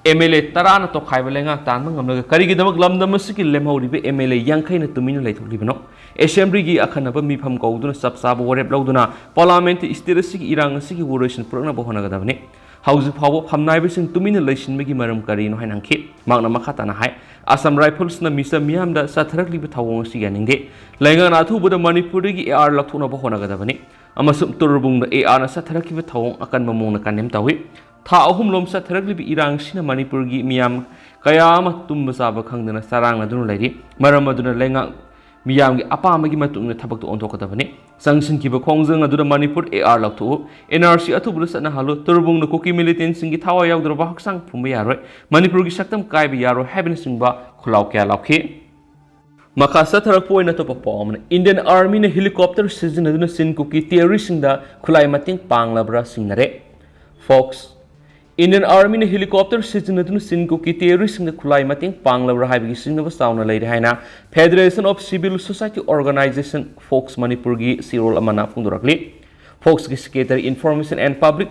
ꯑꯦꯝ ꯑꯦꯜ ꯑꯦ ꯇꯔꯥꯅ ꯇꯣꯈꯥꯏꯕ ꯂꯩꯉꯥꯛ ꯇꯥꯟꯕ ꯉꯝꯂꯒ ꯀꯔꯤꯒꯤꯗꯃꯛ ꯂꯝꯗꯝ ꯑꯁꯤꯒꯤ ꯂꯦꯝꯍꯧꯔꯤꯕ ꯑꯦꯝ ꯑꯦꯜ ꯑꯦ ꯌꯥꯡꯈꯩꯅ ꯇꯨꯃꯤꯟꯅ ꯂꯩꯊꯣꯛꯂꯤꯕꯅꯣ? ꯑꯦꯁꯦꯝꯕ꯭ꯂꯤꯒꯤ ꯑꯈꯟꯅꯕ ꯃꯤꯐꯝ ꯀꯧꯗꯨꯅ ꯆꯞ ꯆꯥꯕ ꯋꯥꯔꯦꯞ ꯂꯧꯗꯨꯅ ꯄꯥꯔꯂꯥꯃꯦꯟꯠꯇ ꯁ꯭ꯇꯦꯠ ꯑꯁꯤꯒꯤ ꯏꯔꯥꯡ ꯑꯁꯤꯒꯤ ꯋꯥꯔꯣꯏꯁꯤꯟ ꯄꯨꯔꯛꯅꯕ ꯍꯣꯠꯅꯒꯗꯕꯅꯤ꯫ ꯍꯧꯖꯤꯛ ꯐꯥꯎꯕ ꯐꯝꯅꯥꯏꯕꯁꯤꯡ ꯇꯨꯃꯤꯟꯅ ꯂꯩꯁꯤꯟꯕꯒꯤ ꯃꯔꯝ ꯀꯔꯤꯅꯣ ꯍꯥꯏꯅ ꯍꯪꯈꯤ꯫ ꯃꯍꯥꯛꯅ ꯃꯈꯥ ꯇꯥꯅ ꯍꯥꯏ, ꯑꯁꯥꯝ ꯔꯥꯏꯐꯜꯁꯅ ꯃꯤꯆꯝ ꯃꯤꯌꯥꯝꯗ ꯆꯠꯊꯔꯛꯂꯤꯕ ꯊꯧꯑꯣꯡ ꯑꯁꯤ ꯌꯥꯅꯤꯡꯗꯦ꯫ ꯂꯩꯉꯥꯛꯅ ꯑꯊꯨꯕꯗ ꯃꯅꯤꯄꯨꯔꯗꯒꯤ ꯑꯦ ꯑꯥꯔ ꯂꯧꯊꯣꯛꯅꯕ ꯍꯣꯠꯅꯒꯗꯕꯅꯤ ꯑꯃꯁꯨꯡ ꯇꯨꯔꯕꯨꯡꯗ ꯑꯦ ꯑꯥꯔꯅ ꯆꯠꯊꯔꯛꯈꯤꯕ ꯊꯧꯑꯣꯡ ꯑꯀꯟꯕ ꯃꯑꯣꯡꯗ ꯀꯟꯗꯦꯝ ꯇꯧꯏ꯫ ꯊꯥ ꯑꯍꯨꯝ ꯂꯣꯝ ꯆꯠꯊꯔꯛꯂꯤꯕ ꯏꯔꯥꯡꯁꯤꯅ ꯃꯅꯤꯄꯨꯔꯒꯤ ꯃꯤꯌꯥꯝ ꯀꯌꯥ ꯑꯃ ꯇꯨꯝꯕ ꯆꯥꯕ ꯈꯪꯗꯅ ꯆꯔꯥꯡꯅꯗꯨꯅ ꯂꯩꯔꯤ꯫ ꯃꯔꯝ ꯑꯗꯨꯅ ꯂꯩꯉꯥꯛ ꯃꯤꯌꯥꯝꯒꯤ ꯑꯄꯥꯝꯕꯒꯤ ꯃꯇꯨꯡ ꯏꯟꯅ ꯊꯕꯛꯇ ꯑꯣꯟꯊꯣꯛꯀꯗꯕꯅꯤ꯫ ꯆꯪꯁꯤꯟꯈꯤꯕ ꯈꯣꯡꯖꯪ ꯑꯗꯨꯗ ꯃꯅꯤꯄꯨꯔ ꯑꯦ ꯑꯥꯔ ꯂꯧꯊꯣꯛꯎ, ꯑꯦꯟ ꯑꯥꯔ ꯁꯤ ꯑꯊꯨꯕꯗ ꯆꯠꯅꯍꯜꯂꯨ, ꯇꯨꯔꯕꯨꯡꯗ ꯀꯨꯀꯤ ꯃꯤꯂꯤꯇꯦꯟꯁꯤꯡꯒꯤ ꯊꯋꯥꯏ ꯌꯥꯎꯗ꯭ꯔꯕ ꯍꯛꯆꯥꯡ ꯐꯨꯝꯕ ꯌꯥꯔꯣꯏ, ꯃꯅꯤꯄꯨꯔꯒꯤ ꯁꯛꯇꯝ ꯀꯥꯏꯕ ꯌꯥꯔꯣꯏ ꯍꯥꯏꯕꯅꯆꯤꯡꯕ ꯈꯨꯜꯂꯥꯎ ꯀꯌꯥ ꯂꯥꯎꯈꯤ꯫ ꯃꯈꯥ ꯆꯠꯊꯔꯛꯄ ꯑꯣꯏꯅ ꯑꯇꯣꯞꯄ ꯄꯥꯎ ꯑꯃꯅ, ꯏꯟꯗꯤꯌꯟ ꯑꯥꯔꯃꯤꯅ ꯍꯦꯂꯤꯀꯣꯞꯇꯔ ꯁꯤꯖꯤꯟꯅꯗꯨꯅ ꯆꯤꯟ ꯀꯨꯀꯤ ꯇꯦꯔꯣꯔꯤꯁꯁꯤꯡꯗ ꯈꯨꯠꯂꯥꯏ ꯃꯇꯦꯡ ꯄꯥꯡꯂꯕ꯭ꯔꯥ ꯆꯤꯡꯅꯔꯦ꯫ ꯐꯣꯛꯁ꯫ ꯏꯟꯗꯤꯌꯟ ꯑꯥꯔꯃꯤꯅ ꯍꯦꯂꯤꯀꯣꯞꯇꯔ ꯁꯤꯖꯤꯟꯅꯗꯨꯅ ꯆꯤꯟ ꯀꯨꯀꯤ ꯇꯦꯔꯣꯔꯤꯁꯁꯤꯡꯗ ꯈꯨꯠꯂꯥꯏ ꯃꯇꯦꯡ ꯄꯥꯡꯂꯕ꯭ꯔꯥ ꯍꯥꯏꯕꯒꯤ ꯆꯤꯡꯅꯕ ꯆꯥꯎꯅ ꯂꯩꯔꯦ ꯍꯥꯏꯅ Federation of Civil Society Organization, fox ꯃꯅꯤꯄꯨꯔꯒꯤ ꯆꯦꯔꯣꯜ ꯑꯃꯅ ꯐꯣꯡꯗꯣꯔꯛꯂꯤ꯫ ꯐꯣꯛꯁꯀꯤ Secretary Information and Public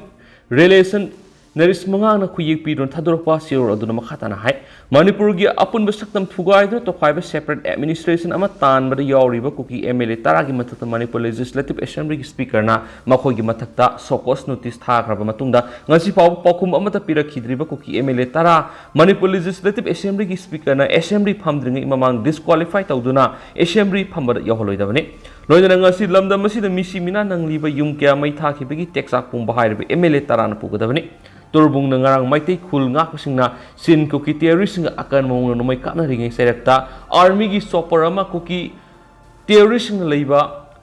Relation ꯅꯔꯦꯁ ꯃꯉꯥꯡꯅ ꯈꯨꯌꯦꯛ ꯄꯤꯗꯨꯅ ꯊꯥꯗꯣꯔꯛꯄ ꯆꯦꯔꯣꯜ ꯑꯗꯨꯅ ꯃꯈꯥ ꯇꯥꯅ ꯍꯥꯏ, ꯃꯅꯤꯄꯨꯔꯒꯤ ꯑꯄꯨꯟꯕ ꯁꯛꯇꯝ ꯊꯨꯒꯥꯏꯗꯨꯅ ꯇꯣꯈꯥꯏꯕ separate administration ꯑꯃ ꯇꯥꯟꯕꯗ ꯌꯥꯎꯔꯤꯕ ꯀꯨꯀꯤ ꯑꯦꯝ ꯑꯦꯜ ꯑꯦ ꯇꯔꯥꯒꯤ ꯃꯊꯛꯇ ꯃꯅꯤꯄꯨꯔ Legislative Assemblyꯒꯤ Speakerꯅ ꯃꯈꯣꯏꯒꯤ ꯃꯊꯛꯇ show cause notice ꯊꯥꯈ꯭ꯔꯕ ꯃꯇꯨꯡꯗ ꯉꯁꯤ ꯐꯥꯎꯕ ꯄꯥꯎꯈꯨꯝ ꯑꯃꯠꯇ ꯄꯤꯔꯛꯈꯤꯗ꯭ꯔꯤꯕ ꯀꯨꯀꯤ ꯑꯦꯝ ꯑꯦꯜ ꯑꯦ ꯇꯔꯥ ꯃꯅꯤꯄꯨꯔ Legislative Assemblyꯒꯤ Speakerꯅ Assembly ꯐꯝꯗ꯭ꯔꯤꯉꯩ ꯃꯃꯥꯡ disqualify ꯇꯧꯗꯨꯅ Assembly ꯐꯝꯕꯗ ꯌꯥꯎꯍꯜꯂꯣꯏꯗꯕꯅꯤ꯫ ꯂꯣꯏꯅꯅ ꯉꯁꯤ ꯂꯝꯗꯝ ꯑꯁꯤꯗ ꯃꯤꯁꯤ ꯃꯤꯅꯥ ꯅꯪꯂꯤꯕ ꯌꯨꯝ ꯀꯌꯥ ꯃꯩ ꯊꯥꯈꯤꯕꯒꯤ ꯇꯦꯛꯆꯥꯛ ꯄꯨꯝꯕ ꯍꯥꯏꯔꯤꯕ ꯑꯦꯝ ꯑꯦꯜ ꯑꯦ ꯇꯔꯥꯅ ꯄꯨꯒꯗꯕꯅꯤ꯫ ꯇꯨꯔꯕꯨꯡꯗ ꯉꯔꯥꯡ ꯃꯩꯇꯩ ꯈꯨꯜ ꯉꯥꯛꯄꯁꯤꯡꯅ ꯆꯤꯟ ꯀꯨꯀꯤ ꯇꯦꯔꯣꯔꯤꯁꯁꯤꯡꯒ ꯑꯀꯟꯕ ꯃꯑꯣꯡꯗ ꯅꯣꯡꯃꯩ ꯀꯥꯞꯅꯔꯤꯉꯩ ꯆꯩꯔꯛꯇ ꯑꯥꯔꯃꯤꯒꯤ ꯆꯣꯄꯔ ꯑꯃ ꯀꯨꯀꯤ ꯇꯦꯔꯣꯔꯤꯁꯁꯤꯡꯅ ꯂꯩꯕ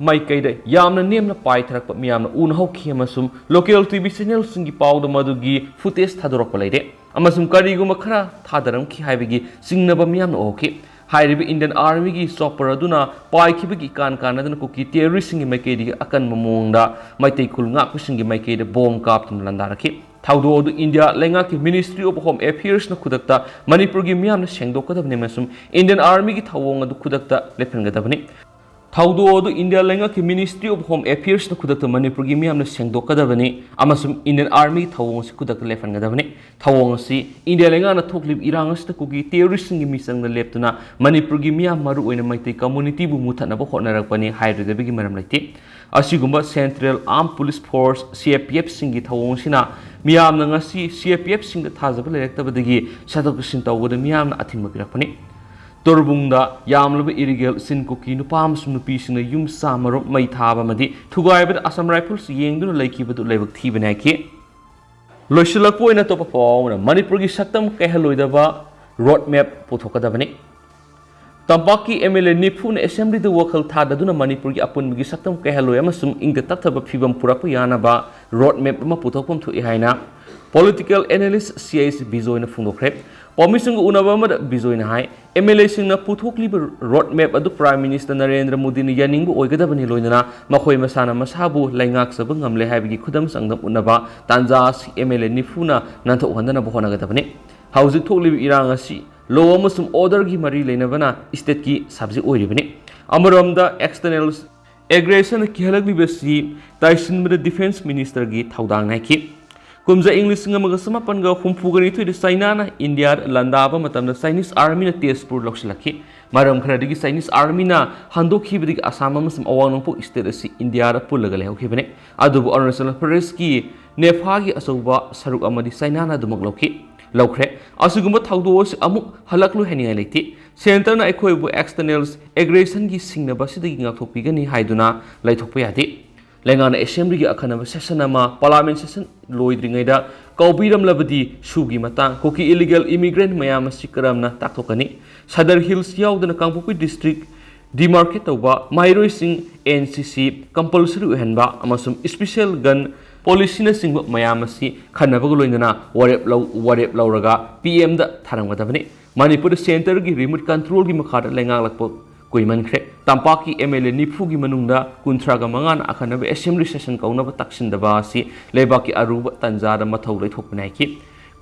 ꯃꯥꯏꯀꯩꯗ ꯌꯥꯝꯅ ꯅꯦꯝꯅ ꯄꯥꯏꯊꯔꯛꯄ ꯃꯤꯌꯥꯝꯅ ꯎꯅ ꯍꯧꯈꯤ ꯑꯃꯁꯨꯡ local ꯇꯤ ꯚꯤ ꯆꯦꯅꯦꯜꯁꯤꯡꯒꯤ ꯄꯥꯎꯗ ꯃꯗꯨꯒꯤ ꯐꯨꯇꯦꯖ ꯊꯥꯗꯣꯔꯛꯄ ꯂꯩꯔꯦ ꯑꯃꯁꯨꯡ ꯀꯔꯤꯒꯨꯝꯕ ꯈꯔ ꯊꯥꯗꯔꯝꯈꯤ ꯍꯥꯏꯕꯒꯤ ꯆꯤꯡꯅꯕ ꯃꯤꯌꯥꯝꯅ ꯎꯍꯧꯈꯤ꯫ ꯍꯥꯏꯔꯤꯕ ꯏꯟꯗꯤꯌꯟ ꯑꯥꯔꯃꯤꯒꯤ ꯆꯣꯄꯔ ꯑꯗꯨꯅ ꯄꯥꯏꯈꯤꯕꯒꯤ ꯏꯀꯥꯟ ꯀꯥꯟꯅꯗꯅ ꯀꯨꯀꯤ ꯇꯦꯔꯣꯔꯤꯁꯁꯤꯡꯒꯤ ꯃꯥꯏꯀꯩꯗꯒꯤ ꯑꯀꯟꯕ ꯃꯑꯣꯡꯗ ꯃꯩꯇꯩ ꯈꯨꯜ ꯉꯥꯛꯄꯁꯤꯡꯒꯤ ꯃꯥꯏꯀꯩꯗ ꯕꯣꯝ ꯀꯥꯞꯇꯨꯅ ꯂꯥꯟꯗꯥꯔꯛꯈꯤ꯫ ꯊꯧꯗꯣꯛ ꯑꯗꯨ ꯏꯟꯗꯤꯌꯥ ꯂꯩꯉꯥꯛꯀꯤ Ministry of Home Affairsꯅ ꯈꯨꯗꯛꯇ ꯃꯅꯤꯄꯨꯔꯒꯤ ꯃꯤꯌꯥꯝꯅ ꯁꯦꯡꯗꯣꯛꯀꯗꯕꯅꯤ ꯑꯃꯁꯨꯡ Indian Armyꯒꯤ ꯊꯧꯑꯣꯡ ꯑꯗꯨ ꯈꯨꯗꯛꯇ ꯂꯦꯞꯍꯟꯒꯗꯕꯅꯤ꯫ ꯊꯧꯗꯣꯛ ꯑꯗꯨ ꯏꯟꯗꯤꯌꯥ ꯂꯩꯉꯥꯛꯀꯤ Ministry of Home Affairsꯅ ꯈꯨꯗꯛꯇ ꯃꯅꯤꯄꯨꯔꯒꯤ ꯃꯤꯌꯥꯝꯅ ꯁꯦꯡꯗꯣꯛꯀꯗꯕꯅꯤ ꯑꯃꯁꯨꯡ Indian Armyꯒꯤ ꯊꯧꯑꯣꯡ ꯑꯁꯤ ꯈꯨꯗꯛꯇ ꯂꯦꯞꯍꯟꯒꯗꯕꯅꯤ꯫ ꯊꯧꯑꯣꯡ ꯑꯁꯤ ꯏꯟꯗꯤꯌꯥ ꯂꯩꯉꯥꯛꯅ ꯊꯣꯛꯂꯤꯕ ꯏꯔꯥꯡ ꯑꯁꯤꯗ ꯀꯨꯀꯤ terroristꯁꯤꯡꯒꯤ ꯃꯤꯆꯪꯗ ꯂꯦꯞꯇꯨꯅ ꯃꯅꯤꯄꯨꯔꯒꯤ ꯃꯤꯌꯥꯝ, ꯃꯔꯨꯑꯣꯏꯅ ꯃꯩꯇꯩ communityꯕꯨ ꯃꯨꯊꯠꯅꯕ ꯍꯣꯠꯅꯔꯛꯄꯅꯤ ꯍꯥꯏꯔꯣꯏꯗꯕꯒꯤ ꯃꯔꯝ ꯂꯩꯇꯦ꯫ ꯑꯁꯤꯒꯨꯝꯕ Central Armed Police Force, CAPFꯁꯤꯡꯒꯤ ꯊꯧꯑꯣꯡꯁꯤꯅ ꯃꯤꯌꯥꯝꯅ ꯉꯁꯤ CAPFꯁꯤꯡꯗ ꯊꯥꯖꯕ ꯂꯩꯔꯛꯇꯕꯗꯒꯤ ꯆꯠꯊꯣꯛ ꯆꯠꯁꯤꯟ ꯇꯧꯕꯗ ꯃꯤꯌꯥꯝꯅ ꯑꯊꯤꯡꯕ ꯄꯤꯔꯛꯄꯅꯤ꯫ ꯇꯣꯔꯕꯨꯡꯗ ꯌꯥꯝꯂꯕ illegal ꯁꯤꯟ ꯀꯨꯀꯤ ꯅꯨꯄꯥ ꯑꯃꯁꯨꯡ ꯅꯨꯄꯤꯁꯤꯡꯅ ꯌꯨꯝ ꯁꯥ ꯃꯔꯣꯝ ꯃꯩ ꯊꯥꯕ ꯑꯃꯗꯤ ꯊꯨꯒꯥꯏꯕꯗ Assam Rifles ꯌꯦꯡꯗꯨꯅ ꯂꯩꯈꯤꯕꯗꯨ ꯂꯥꯏꯕꯛ ꯊꯤꯕꯅꯤ ꯍꯥꯏꯈꯤ꯫ ꯂꯣꯏꯁꯤꯜꯂꯛꯄ ꯑꯣꯏꯅ ꯑꯇꯣꯞꯄ ꯄꯥꯎ ꯑꯃꯅ ꯃꯅꯤꯄꯨꯔꯒꯤ ꯁꯛꯇꯝ ꯀꯥꯏꯍꯜꯂꯣꯏꯗꯕ road map ꯄꯨꯊꯣꯛꯀꯗꯕꯅꯤ꯫ ꯇꯝꯄꯥꯛꯀꯤ MLA ꯅꯤꯐꯨꯅ Assemblyꯗ ꯋꯥꯈꯜ ꯊꯥꯗꯗꯨꯅ ꯃꯅꯤꯄꯨꯔꯒꯤ ꯑꯄꯨꯟꯕꯒꯤ ꯁꯛꯇꯝ ꯀꯥꯏꯍꯜꯂꯣꯏ ꯑꯃꯁꯨꯡ ꯏꯪꯗ ꯇꯞꯊꯕ ꯐꯤꯕꯝ ꯄꯨꯔꯛꯄ ꯌꯥꯅꯕ road map ꯑꯃ ꯄꯨꯊꯣꯛꯐꯝ ꯊꯣꯛꯏ ꯍꯥꯏꯅ political analyst CIC ꯕꯤꯖꯣꯏꯅ ꯐꯣꯡꯗꯣꯛꯈ꯭ꯔꯦ꯫ ꯄꯥꯎꯃꯤꯁꯤꯡꯒ ꯎꯅꯕ ꯑꯃꯗ ꯕꯤꯖꯣꯏꯅ ꯍꯥꯏ, MLAꯁꯤꯡꯅ ꯄꯨꯊꯣꯛꯂꯤꯕ road map ꯑꯗꯨ Prime Minister ꯅꯔꯦꯟꯗ꯭ꯔ ꯃꯣꯗꯤꯅ ꯌꯥꯅꯤꯡꯕ ꯑꯣꯏꯒꯗꯕꯅꯤ, ꯂꯣꯏꯅꯅ ꯃꯈꯣꯏ ꯃꯁꯥꯅ ꯃꯁꯥꯕꯨ ꯂꯩꯉꯥꯛꯆꯕ ꯉꯝꯂꯦ ꯍꯥꯏꯕꯒꯤ ꯈꯨꯗꯝ ꯆꯥꯡꯗꯝ ꯎꯠꯅꯕ ꯇꯥꯟꯖꯥ ꯑꯁꯤ MLA ꯅꯤꯐꯨꯅ ꯅꯥꯟꯊꯣꯛꯍꯟꯗꯅꯕ ꯍꯣꯠꯅꯒꯗꯕꯅꯤ꯫ ꯍꯧꯖꯤꯛ ꯊꯣꯛꯂꯤꯕ ꯏꯔꯥꯡ ꯑꯁꯤ law ꯑꯃꯁꯨꯡ orderꯒꯤ ꯃꯔꯤ ꯂꯩꯅꯕꯅ stateꯀꯤ subject ꯑꯣꯏꯔꯤꯕꯅꯤ꯫ ꯑꯃꯔꯣꯝꯗ external aggression ꯀꯤꯍꯜꯂꯛꯂꯤꯕꯁꯤ ꯇꯥꯏꯁꯤꯟꯕꯗ Defence Ministerꯒꯤ ꯊꯧꯗꯥꯡ ꯅꯥꯏꯈꯤ꯫ ꯀꯨꯝꯖꯥ ꯏꯪ ꯂꯤꯁꯤꯡ ꯑꯃꯒ ꯆꯃꯥꯄꯟꯒ ꯍꯨꯝꯐꯨꯒ ꯅꯤꯊꯣꯏꯗ ꯆꯩꯅꯥꯅ ꯏꯟꯗꯤꯌꯥꯗ ꯂꯥꯟꯗꯥꯕ ꯃꯇꯝꯗ Chinese Armyꯅ ꯇꯦꯖꯄꯨꯔ ꯂꯧꯁꯤꯜꯂꯛꯈꯤ꯫ ꯃꯔꯝ ꯈꯔꯗꯒꯤ Chinese Armyꯅ ꯍꯟꯗꯣꯛꯈꯤꯕꯗꯒꯤ ꯑꯁꯥꯝ ꯑꯃꯁꯨꯡ ꯑꯋꯥꯡ ꯅꯣꯡꯄꯣꯛ state ꯑꯁꯤ ꯏꯟꯗꯤꯌꯥꯗ ꯄꯨꯜꯂꯒ ꯂꯩꯍꯧꯈꯤꯕꯅꯤ꯫ ꯑꯗꯨꯕꯨ ꯑꯔꯨꯅꯥꯆꯜ ꯄ꯭ꯔꯗꯦꯁꯀꯤ ꯅꯦꯐꯥꯒꯤ ꯑꯆꯧꯕ ꯁꯔꯨꯛ ꯑꯃꯗꯤ ꯆꯩꯅꯥꯅ ꯑꯗꯨꯃꯛ ꯂꯧꯈꯤ, ꯂꯧꯈ꯭ꯔꯦ꯫ ꯑꯁꯤꯒꯨꯝꯕ ꯊꯧꯗꯣꯛ ꯑꯁꯤ ꯑꯃꯨꯛ ꯍꯜꯂꯛꯂꯣꯏ ꯍꯥꯏꯅꯤꯡꯉꯥꯏ ꯂꯩꯇꯦ꯫ Centreꯅ ꯑꯩꯈꯣꯏꯕꯨ external aggressionꯒꯤ ꯁꯤꯡꯅꯕ ꯑꯁꯤꯗꯒꯤ ꯉꯥꯛꯊꯣꯛꯄꯤꯒꯅꯤ ꯍꯥꯏꯗꯨꯅ ꯂꯩꯊꯣꯛꯄ ꯌꯥꯗꯦ꯫ ꯂꯩꯉꯥꯛꯅ Assemblyꯒꯤ ꯑꯈꯟꯅꯕ session ꯑꯃ, Parliament session ꯂꯣꯏꯗ꯭ꯔꯤꯉꯩꯗ ꯀꯧꯕꯤꯔꯝꯂꯕꯗꯤ ꯁꯨꯒꯤ ꯃꯇꯥꯡ, ꯀꯨꯀꯤ illegal immigrant ꯃꯌꯥꯝ ꯑꯁꯤ ꯀꯔꯝꯅ ꯇꯥꯛꯊꯣꯛꯀꯅꯤ? Sadar Hills ꯌꯥꯎꯗꯅ ꯀꯥꯡꯄꯣꯛꯄꯤ district demarcate ꯇꯧꯕ ꯃꯍꯩꯔꯣꯏꯁꯤꯡ, NCC compulsory ꯑꯣꯏꯍꯟꯕ ꯑꯃꯁꯨꯡ special gun policyꯅꯆꯤꯡꯕ ꯃꯌꯥꯝ ꯑꯁꯤ ꯈꯟꯅꯕꯒ ꯂꯣꯏꯅꯅ ꯋꯥꯔꯦꯞ ꯂꯧ-, ꯋꯥꯔꯦꯞ ꯂꯧꯔꯒ PMꯗ ꯊꯥꯔꯝꯒꯗꯕꯅꯤ꯫ ꯃꯅꯤꯄꯨꯔꯗ Centreꯒꯤ remote controlꯒꯤ ꯃꯈꯥꯗ ꯂꯩꯉꯥꯛꯂꯛꯄ ꯀꯨꯏꯃꯟꯈ꯭ꯔꯦ꯫ ꯇꯝꯄꯥꯛꯀꯤ M L A ꯅꯤꯐꯨꯒꯤ ꯃꯅꯨꯡꯗ ꯀꯨꯟꯊ꯭ꯔꯥꯒ ꯃꯉꯥꯅ ꯑꯈꯟꯅꯕ assembly session ꯀꯧꯅꯕ ꯇꯛꯁꯤꯟꯗꯕ ꯑꯁꯤ ꯂꯩꯕꯥꯛꯀꯤ ꯑꯔꯨꯕ ꯇꯥꯟꯖꯥꯗ ꯃꯊꯧ ꯂꯩꯊꯣꯛꯄꯅꯤ ꯍꯥꯏꯈꯤ꯫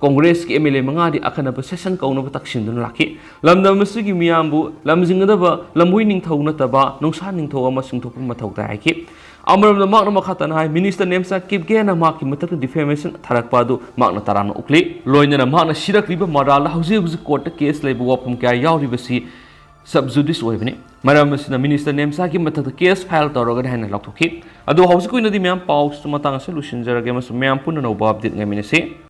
ꯀꯣꯡꯒ꯭ꯔꯦꯁꯀꯤ M L A ꯃꯉꯥꯗꯤ ꯑꯈꯟꯅꯕ session ꯀꯧꯅꯕ ꯇꯛꯁꯤꯟꯗꯨꯅ ꯂꯥꯛꯈꯤ꯫ ꯂꯝꯗꯝ ꯑꯁꯤꯒꯤ ꯃꯤꯌꯥꯝꯕꯨ ꯂꯝꯖꯤꯡꯒꯗꯕ ꯂꯝꯕꯣꯏ ꯅꯤꯡꯊꯧ ꯅꯠꯇꯕ ꯅꯨꯡꯁꯥ ꯅꯤꯡꯊꯧ ꯑꯃ ꯆꯤꯡꯊꯣꯛꯄ ꯃꯊꯧ ꯇꯥꯏ ꯍꯥꯏꯈꯤ꯫ ꯑꯃꯔꯣꯝꯗ ꯃꯍꯥꯛꯅ ꯃꯈꯥ ꯇꯥꯅ ꯍꯥꯏ, ꯃꯤꯅꯤꯁꯇꯔ ꯅꯦꯝꯆꯥ ꯀꯤꯞꯒꯦꯅ ꯃꯍꯥꯛꯀꯤ ꯃꯊꯛꯇ defamation ꯊꯥꯔꯛꯄ ꯑꯗꯨ ꯃꯍꯥꯛꯅ ꯇꯔꯥꯝꯅ ꯑꯣꯛꯂꯤ꯫ ꯂꯣꯏꯅꯅ ꯃꯍꯥꯛꯅ ꯁꯤꯔꯛꯂꯤꯕ ꯃꯔꯥꯜꯗ ꯍꯧꯖꯤꯛ ꯍꯧꯖꯤꯛ ꯀꯣꯔꯠꯇ ꯀꯦꯁ ꯂꯩꯕ ꯋꯥꯐꯝ ꯀꯌꯥ ꯌꯥꯎꯔꯤꯕꯁꯤ sub judice ꯑꯣꯏꯕꯅꯤ꯫ ꯃꯔꯝ ꯑꯁꯤꯅ ꯃꯤꯅꯤꯁꯇꯔ ꯅꯦꯝꯆꯥꯒꯤ ꯃꯊꯛꯇ ꯀꯦꯁ ꯐꯥꯏꯜ ꯇꯧꯔꯒꯅꯤ ꯍꯥꯏꯅ ꯂꯥꯎꯊꯣꯛꯈꯤ꯫ ꯑꯗꯣ ꯍꯧꯖꯤꯛꯀꯤ ꯑꯣꯏꯅꯗꯤ ꯃꯌꯥꯝ ꯄꯥꯎꯁꯤꯁꯨ ꯃꯇꯥꯡ ꯑꯁꯤꯗ ꯂꯣꯏꯁꯤꯟꯖꯔꯒꯦ ꯑꯃꯁꯨꯡ ꯃꯌꯥꯝ ꯄꯨꯟꯅ ꯑꯅꯧꯕ ꯑꯞꯗꯦꯠ ꯉꯥꯏꯃꯤꯟꯅꯁꯤ꯫